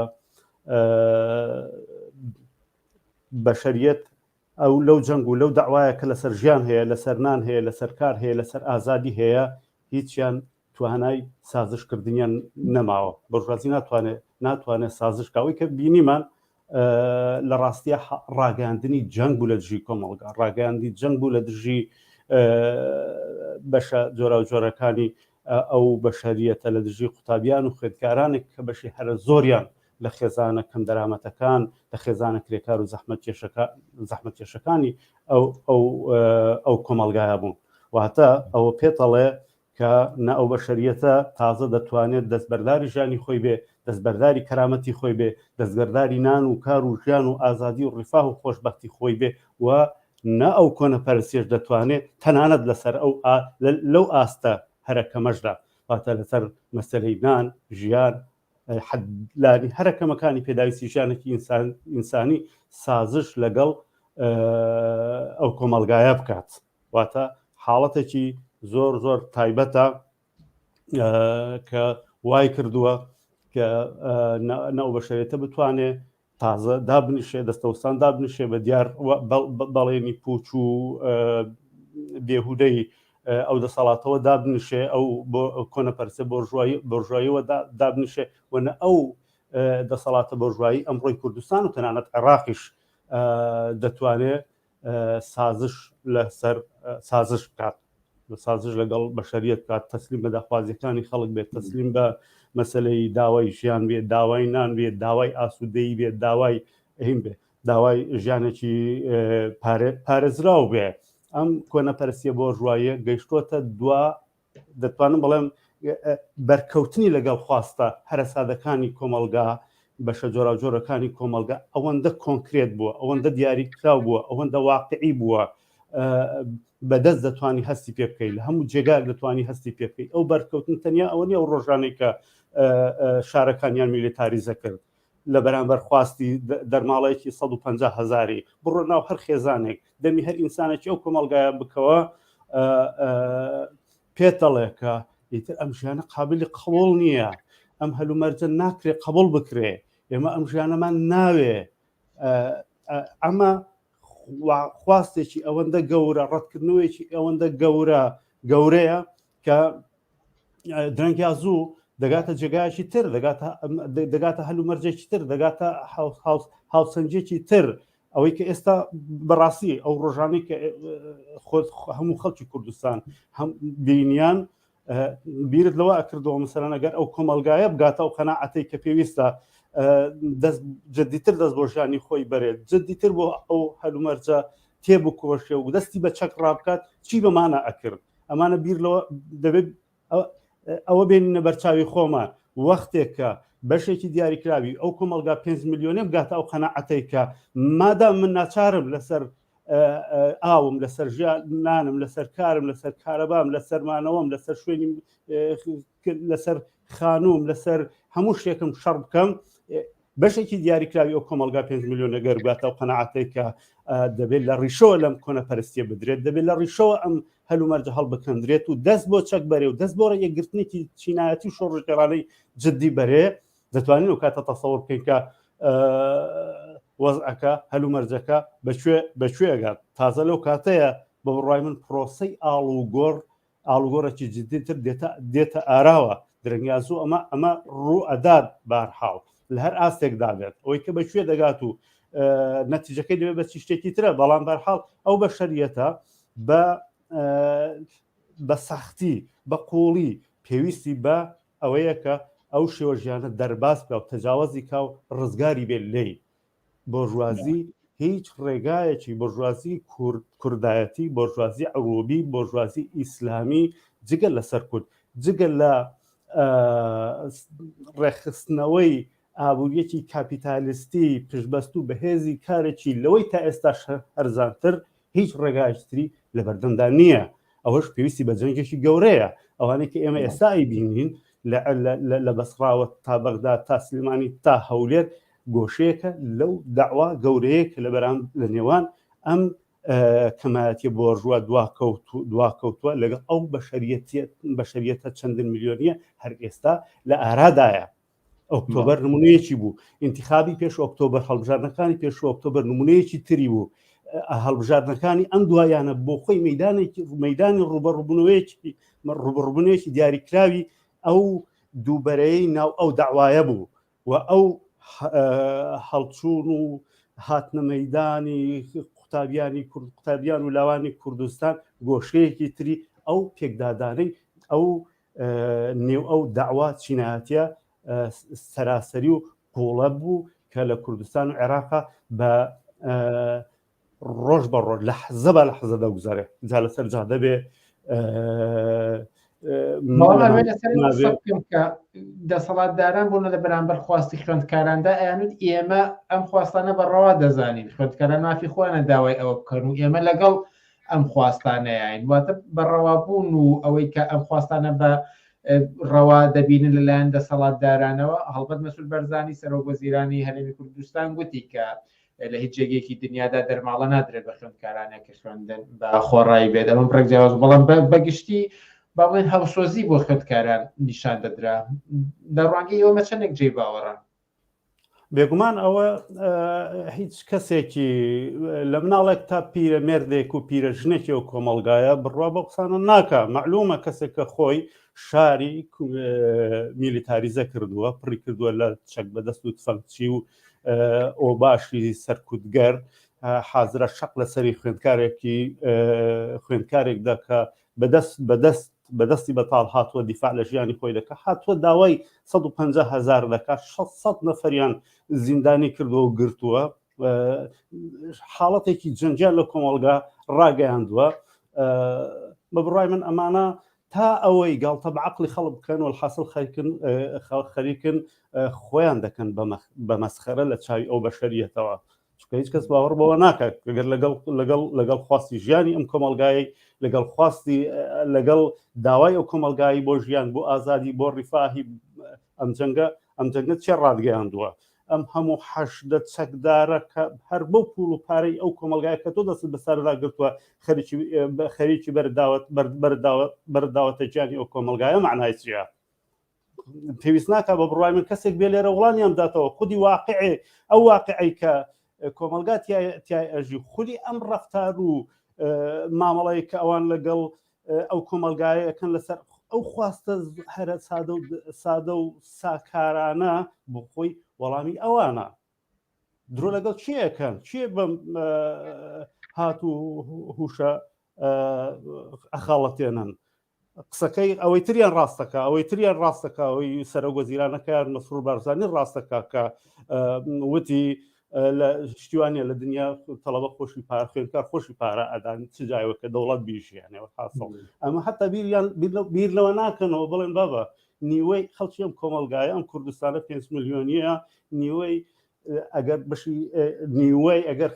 بەشەریەت ئەو لەو جەنگ و لەو داوایە کە لەسەر ژیان هەیە لەسەر نان هەیە لەسەر کار هەیە لەسەر ئازادی هەیە هیچیان توانای سازشکردنیان نەماوە بۆرژوازی ناتوانێت ناتوانێت سازش کاوەی کە بینیمان لە ڕاستیە ڕاگەاندنی جەنگ بوو لە دژی کۆمەڵگا ڕاگەاندی جەنگ بوو لە دژی بەشە جۆراوجۆرەکانی ئەو بەشەریەتە لە دژی قوتابیان و خوێندکارانێک کە بەشی هەرە زۆریان لە خێزانە کەم دەرامەتەکان لە خێزانە کرێکار و زەحمەت کێشەکانی ئەو ئەو ئەو کۆمەڵگایە بوون واتە ئەوە پێتەڵێ کە نە ئەو بەشەریەتە تازە دەتوانێت دەستبەرداری ژیانی خۆی بێ، دەستبەرداری کەرامەتی خۆی بێ، دەستبەرداری نان و کار و ژیان و ئازادی و ڕیفاه و خۆشبەختی خۆی بێ و نە ئەو کۆنەپەرستیەش دەتوانێ تەنانەت لەسەر ئەو لەو ئاستە هەرە کەمەشدا واتە لەسەر مەسەلەی نان، ژیان، لانی هەرە کەمەکانی پێداویستی ژیانێکی ئینسان ئینسانی سازش لەگەڵ ئەو کۆمەڵگایە بکات. واتە حاڵەتێکی زۆر زۆر تایبەتە کە وای کردووە کە نەو بەشەرێتە بتوانێ تازە دابنیشێ دەستەوسان دابنیشێ بە دیار بەڵێنی پوچ و بێهودەی ئەو دەسەڵاتەوە دابنیشێ ئەو کۆنەپەرسە بۆرژوایی بۆرژاییەوە دابنیشێ و نە ئەو دەسەڵاتە بۆرژوایی ئەمڕۆی کوردستان و تەنانەت عێراقیش دەتوانێت سازش لەسەر سازش بکات سازش لەگەڵ بەشەریەت بکات تەسلیم بە داخوازیەکانی خەڵک بێت تەسلیم بە مەسلەی داوای ژیان بێت داوای نان بێت داوای ئاسوودەی بێت داوای هین بێت داوای ژیانێکی پارێزراو بێ ئەم کۆنەپەرستیە بۆرژواییە گەیشتۆتە دوا دەتوانم بڵێم بەرکەوتنی لەگەڵ خواستە هەرە سادەکانی کۆمەڵگا بەشە جۆراوجۆرەکانی کۆمەڵگا ئەوەندە کۆنکرێت بووە ئەوەندە دیاریکراو بووە ئەوەندە واقعی بووە بەدەست دەتوانی هەستی پێ بکەیت لە هەموو جێگایەک دەتوانی هەستی پێ بکەیت ئەو بەرکەوتن تەنیا ئەوە نیە ئەو ڕۆژانەی کە شارەکانیان میلیتاریزە کرد لە بەرامبەر خواستی دەرماڵەیەکی 150 هزاری بڕۆ ناو هەر خێزانێک دەمی هەر ئینسانێکی ئەو کۆمەڵگایە بکەوە پێت دەڵێ کە ئیتر ئەم ژیانە قابلی قبوڵ نییە ئەم هەلومەرجە ناکرێ قبول بکرێ ئێمە ئەم ژیانەمان ناوێ ئەمە خواستێکی ئەوەندە گەورە ڕەتکردنەوەیەکی ئەوەندە گەورە گەورەیە کە درەنگ یا زوو دەگاتە جێگایەکی تر دەگاتە دەگاتە هەلومەرجێکی تر دەگاتە هاوسەنگێکی تر ئەوەی کە ئێستا بەڕاستی ئەو ڕۆژانەی کە خۆت هەموو خەڵکی کوردستان هەم بینیان بیرت لەوە ئەکردەوە مەسەلەن ئەگەر ئەو کۆمەلگایە بگاتە ئەو قەناعەتەی کە پێویستە دەست جدیتر دەست بۆ ژیانی خۆی بەرێت جدیتر بۆ ئەو هەلومەرجە تێبکۆشێ و دەستی بە چەک ڕابکات چی بەمانە ئەکرد ئەمانە بیر لەوە دەبێت ئەوە بێنینە بەرچاوی خۆمان وەختێک کە بەشێکی دیاریکراوی ئەو کۆمەڵگا 5 ملیۆنە بگاتە ئەو قەناعەتەی کە مادام من ناچارم لەسەر ئاوم لەسەر نانم لەسەر کارم لەسەر کارەبام لەسەر مانەوەم لەسەر شوێنی لەسەر خانوم لەسەر هەموو شتێکم شەڕ بکەم بەشێکی دیاریکراوی ئەو کۆمەڵگا 5 میلیۆنە گەر بگاتە ئەو قەناعەتەی کە دەبێت لە ڕیشەوە لەم کۆنەپەرستیە بدرێت دەبێت لە ڕیشەوە ئەم هەلومەرجە هەڵبکەندرێت و دەست بۆ چەک بەرێ و دەست بۆ یەکگرتنێکی چینایەتی و شۆڕشگێڕانەی جدی بەرێ دەتوانین ئەو کاتە تەسەوڕ بکەین کە وەزعەکە هەلومەرجەکە بەکوێ بەکوێ ئەگات تازە لەو کاتەیە بە بڕوای من پرۆسەی ئاڵوگۆڕ ئاڵوگۆڕێکی جددیتر دێتە دێتە ئاراوە درەنگ یا زوو ئەمە ئەمە ڕوو ئەدات بارحاڵ لە هەر ئاستێکدا بێت ئەوەی کە بە کوێ دەگات و نەتیجەکەی دەبێت بە چی شتێکی ترە بەڵام بەرحاڵ ئەو بەشەریەتە بە بە سەختی بە قوڵی پێویستی بە ئەوەیە کە ئەو شێوە ژیانە دەرباز بکا و تەجاوەزی کا و ڕزگاری بێت لێی بۆرژوازی هیچ ڕێگایەکی بۆرژوازی کورد کوردایەتی بۆرژوازی عروبی بۆرژوازی ئیسلامی جگە لە سەرکوت جگە لە ڕێکخستنەوەی ئابووریەکی کاپیتالیستی پشتبەستوو بە هێزی کارێکی لەوەی تا ئێستا هەرزانتر هیچ ڕێگایەکی تری لەبەردەمدا نییە ئەوەش پێویستی بە جەنگێکی گەورەیە ئەوانەی کە ئێمە ئێستا ئەیبینین لە بەسڕاوە تا بەغدا تا سلێمانی تا هەولێر گۆشەیەکە لەو داوا گەورەیە کە لە بەرام لە نێوان ئەم کەمایەتی بۆرژوا دواکەوتووە لەگەڵ ئەو بەشەریەتە چەندین ملیۆنیە هەر ئێستا لە ئارادایە ئۆکتۆبەر نمونەیەکی بوو ئینتخابی پێش ئۆکتۆبەر هەڵبژاردنەکانی پێش ئۆکتۆبەر نمونەیەکی تری بوو هەڵبژاردنەکانی ئەم دوایانە بۆ خۆی مەدانێکی مەدانی ڕوبەڕوبوونەوەیەکی ڕوبەڕوبوونەوەیەکی دیاریکراوی ئەو دووبەرەی ناو ئەو داوایە بوو و ئەو هەڵچوون و هاتنە مەدانی قوتابیانی کورد قوتابیان و لاوانی کوردستان گۆشەیەکی تری ئەو پێکدادانەی ئەو نێو ئەو داوا چینایەتیە سەراسەری و قوڵە بوو کە لە کوردستان و عێراقا بە ڕۆژ بە ڕۆژ لە حزە بە لە حزە دەگوزارێ جا لەسەر جادە بێ کە دەسەڵاتداران بوون لە بەرامبەر خواستی خوێندکاراندا ئەیانوت ئێمە ئەم خواستانە بە ڕەوا دەزانین خوێندکاران مافی خۆیانە داوای ئەوە بکەن و ئێمە لەگەڵ ئەم خواستانەیان واتە بە ڕەوابوون و ئەوەی کە ئەم خواستانە بە ڕەوا دەبینن لەلایەن دەسەڵاتدارانەوە هەڵبەت مەسول بەرزانی سەرۆک وەزیرانی هەرێمی کوردستان گوتی کە لە هیچ جێگەیەکی دنیادا دەرماڵە نادرێت بە خوێندکارانێک کە خوێندن بە خۆڕایی بێت ئەمە بڕێک جیاواز بەڵام بەگشتی با بڵێن هاوسۆزی بۆ خوێندکاران نیشان دەدرا لە ڕوانگەی ئێوە چەندێک جێی باوەڕە بێگومان ئەوە هیچ کەسێکی لە مناڵێک تا پیرە مێردێک و پیرە ژنێکی ئەو کۆمەڵگایە بڕوا بە قسانە ناکە معلومە کەسێک کە خۆی شاری میلیتاریزە کردووە پڕی کردووە لە چەک بەدەست و تفەنگچی و ئۆباشی سەرکوتگەر حازرە شەق لەسەری خوێندکارێکی خوێندکارێک دەکە بەدەست بەدەست بەدەستی بەتاڵ هاتووە دیفاع لە ژیانی خۆی دەکات هاتووە داوای 150 هزار دەکات 600 نەفەریان زیندانی کردووە و گرتووە حاڵەتێکی جەنجیان لە کۆمەڵگا ڕاگەیاندووە بە بڕای من ئەمانە تا ئەوەی گاڵتە بە عقلی خەڵک بکەن و حاصل خەریکن خەریکن خۆیان دەکەن بە مەسخەرە لە چاوی ئەو بەشەریەتەوە چونکە هیچ کەس باوەڕ بەوە ناکات گەر لەگەڵ لەگەڵ لەگەڵ خواستی ژیانی ئەم کۆمەلگای لەگەڵ خواستی لەگەڵ داوای ئەو کۆمەلگایی بۆ ژیان بۆ ئازادی بۆ ڕیفاهی ئەم جەنگە ئەم جەنگە چێ ڕادگەیاندووە ئەم هەموو حەشدە چەکدارە کە هەر بەو پوڵ و پارەی ئەو کۆمەلگای کە تۆ دەست بەسەردا گرتووە خەریکی خەریکی بەرداوت بەرداوت بەرداوەتە گیانی ئەو کۆمەلگایە معنای چییە؟ پێویست ناکە بە بڕای من کەسێک بێ لێرە وڵامیان بداتەوە خودی واقعێ ئەو واقعی کە کۆمەلگا تای ئەژی خودی ئەم ڕفتار و مامەڵەیە کە ئەوان لەگەڵ ئەو کۆمەلگایەکەن لەسەر ئەو خواستە هەرە سادە و سادە و ساکارانە بۆ خۆی وەڵامی ئەوانە درۆ لەگەڵ چێەکەن چێ بەم هات و هوشە ئەخەڵەتێنن قسەکەی ئەوەی تریان ڕاستەکە ئەوەی تریان ڕاستەکە ئەوەی سەرۆک وەزیرانەکەیان مەسرور بارزانی ڕاستەکە کە وتی لە شتیوانە لە دنیا تەڵەبە خۆشی پار خوێنکار خۆشی پارە ئەدان چ جایەوە کە دەوڵەت بیژیانەوە حاصل ئەمە حتا بیریان بیر لەوە ناکەنەوە بڵێن بابا نیوەی خەڵکی ئەم کۆمەلگایە ئەم کوردستانە 5 میلیۆنیە نیوەی ئەگەر بەشی نیوەی ئەگەر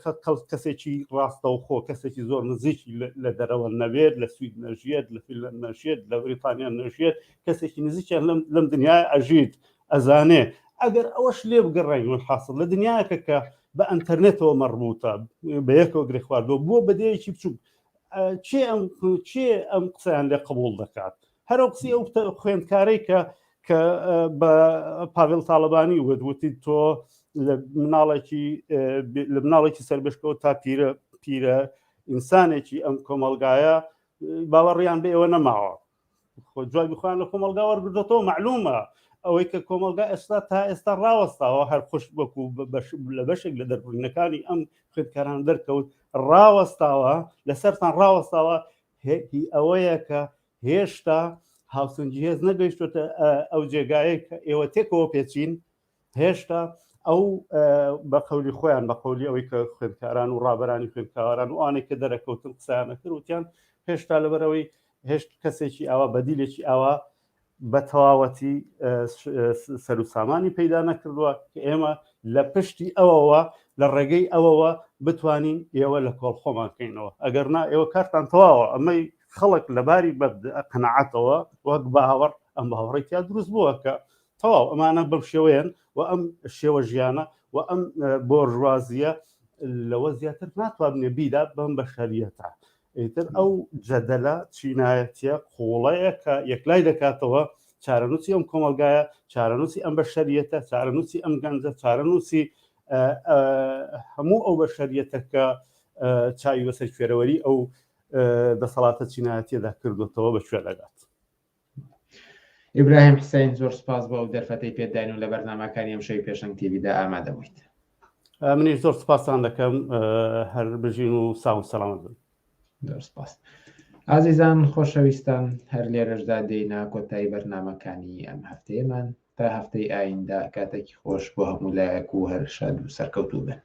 کەسێکی ڕاستەوخۆ کەسێکی زۆر نزیکی لە دەرەوە نەبێت لە سوید نەژیێت لە فیلەند نەژیێت لە بریتانیا نەژیێت کەسێکی نزیکیان لەم لەم دنیای ئەژیت ئەزانێ ئەگەر ئەوەش لێ بگەڕین حاصل لە دنیاکە کە بە ئەتەرنێتەوە مەڕبووتە بە یەکەوە گرێ خواردووە بووە بەدەیەکی بچوک چێ ئەم چێ ئەم قسەیان لێ قبول دەکات هەر ئەو قسەی ئەو خوێندکارەی کە کە بە پاڤێل تاالبانی وت وتی تۆ لە مناڵێکی لە مناڵێکی سەربشکەوە تا پیرە پیرە ئینسانێکی ئەم کۆمەلگایە باوەڕیان بە ئێوە نەماوە خۆ جوابی خۆیان لە کۆمەلگا وەرگرتەوە معلومە ئەوەی کە کۆمەلگا ئێستا تا ئێستا ڕاوەستاوە هەر خوش وەکو لە بەشێک لە دەربڕینەکانی ئەم خوێندکاران دەرکەوت ڕاوەستاوە لەسەرتان ڕاوەستاوە هی ئەوەیە کە هێشتا هاوسەنگی هێز نەگەیشتۆتە ئەو جێگایە کە ئێوە تێکەوە پێچین هێشتا ئەو بە قەولی خۆیان بە قەولی ئەوەی کە خوێندکاران و ڕابەرانی خوێندکاران و ئەوانەی کە دەرەکەوتن قسەیانە کرد وتیان هێشتا لەبەرەوەی هێشت کەسێکی ئاوا بەدیلێکی ئاوا بە تەواوەتی سەر و سامانی پەیدا نەکردووە کە ئێمە لە پشتی ئەوەوە لە ڕێگەی ئەوەوە بتوانین ئێوە لە کۆڵ خۆمان کەینەوە ئەگەر نا ئێوە کارتان تەواوە ئەمەی خەڵک لەباری قەنەعەتەوە وەک باوەڕ ئەم باوەڕی تیا دروست بووە کە تەواو ئەمانە بەم شێوەیەن و ئەم شێوە ژیانە و ئەم بۆرژوازیە لەوە زیاتر ناتوانێ بیدا بەم بەشەریەتە ئیتر ئەو جەدەلە چینایەتیە قوڵەیە کە یەکلای دەکاتەوە چارەنووسی ئەم کۆمەلگایە چارەنووسی ئەم بەشەریەتە چارەنووسی ئەم گەنجە چارەنووسی هەموو ئەو بەشەریەتە کە چاوی بەسەر کوێرەوەری ئەو دەسەڵاتە چینایەتیەدا کردوتەوە بە کوێ دەگات. ئیبراهیم حسین زۆر سپاس بۆ ئەو دەرفەتەی پێداین و لە بەرنامەکانی ئەم شەوی پێشەنگ تیڤیدا ئامادە بوویت. منیش زۆر سپاستان دەکەم هەر بژین و ساغ و سەلامەت بن. زۆر سپاس. ئازیزان خۆشەویستان هەر لێرەشدا دێینە کۆتایی بەرنامەکانی ئەم هەفتەیەمان تا هەفتەی ئایندە کاتێکی خۆش بۆ هەموو لایەک و هەر شاد و سەرکەوتوو بن.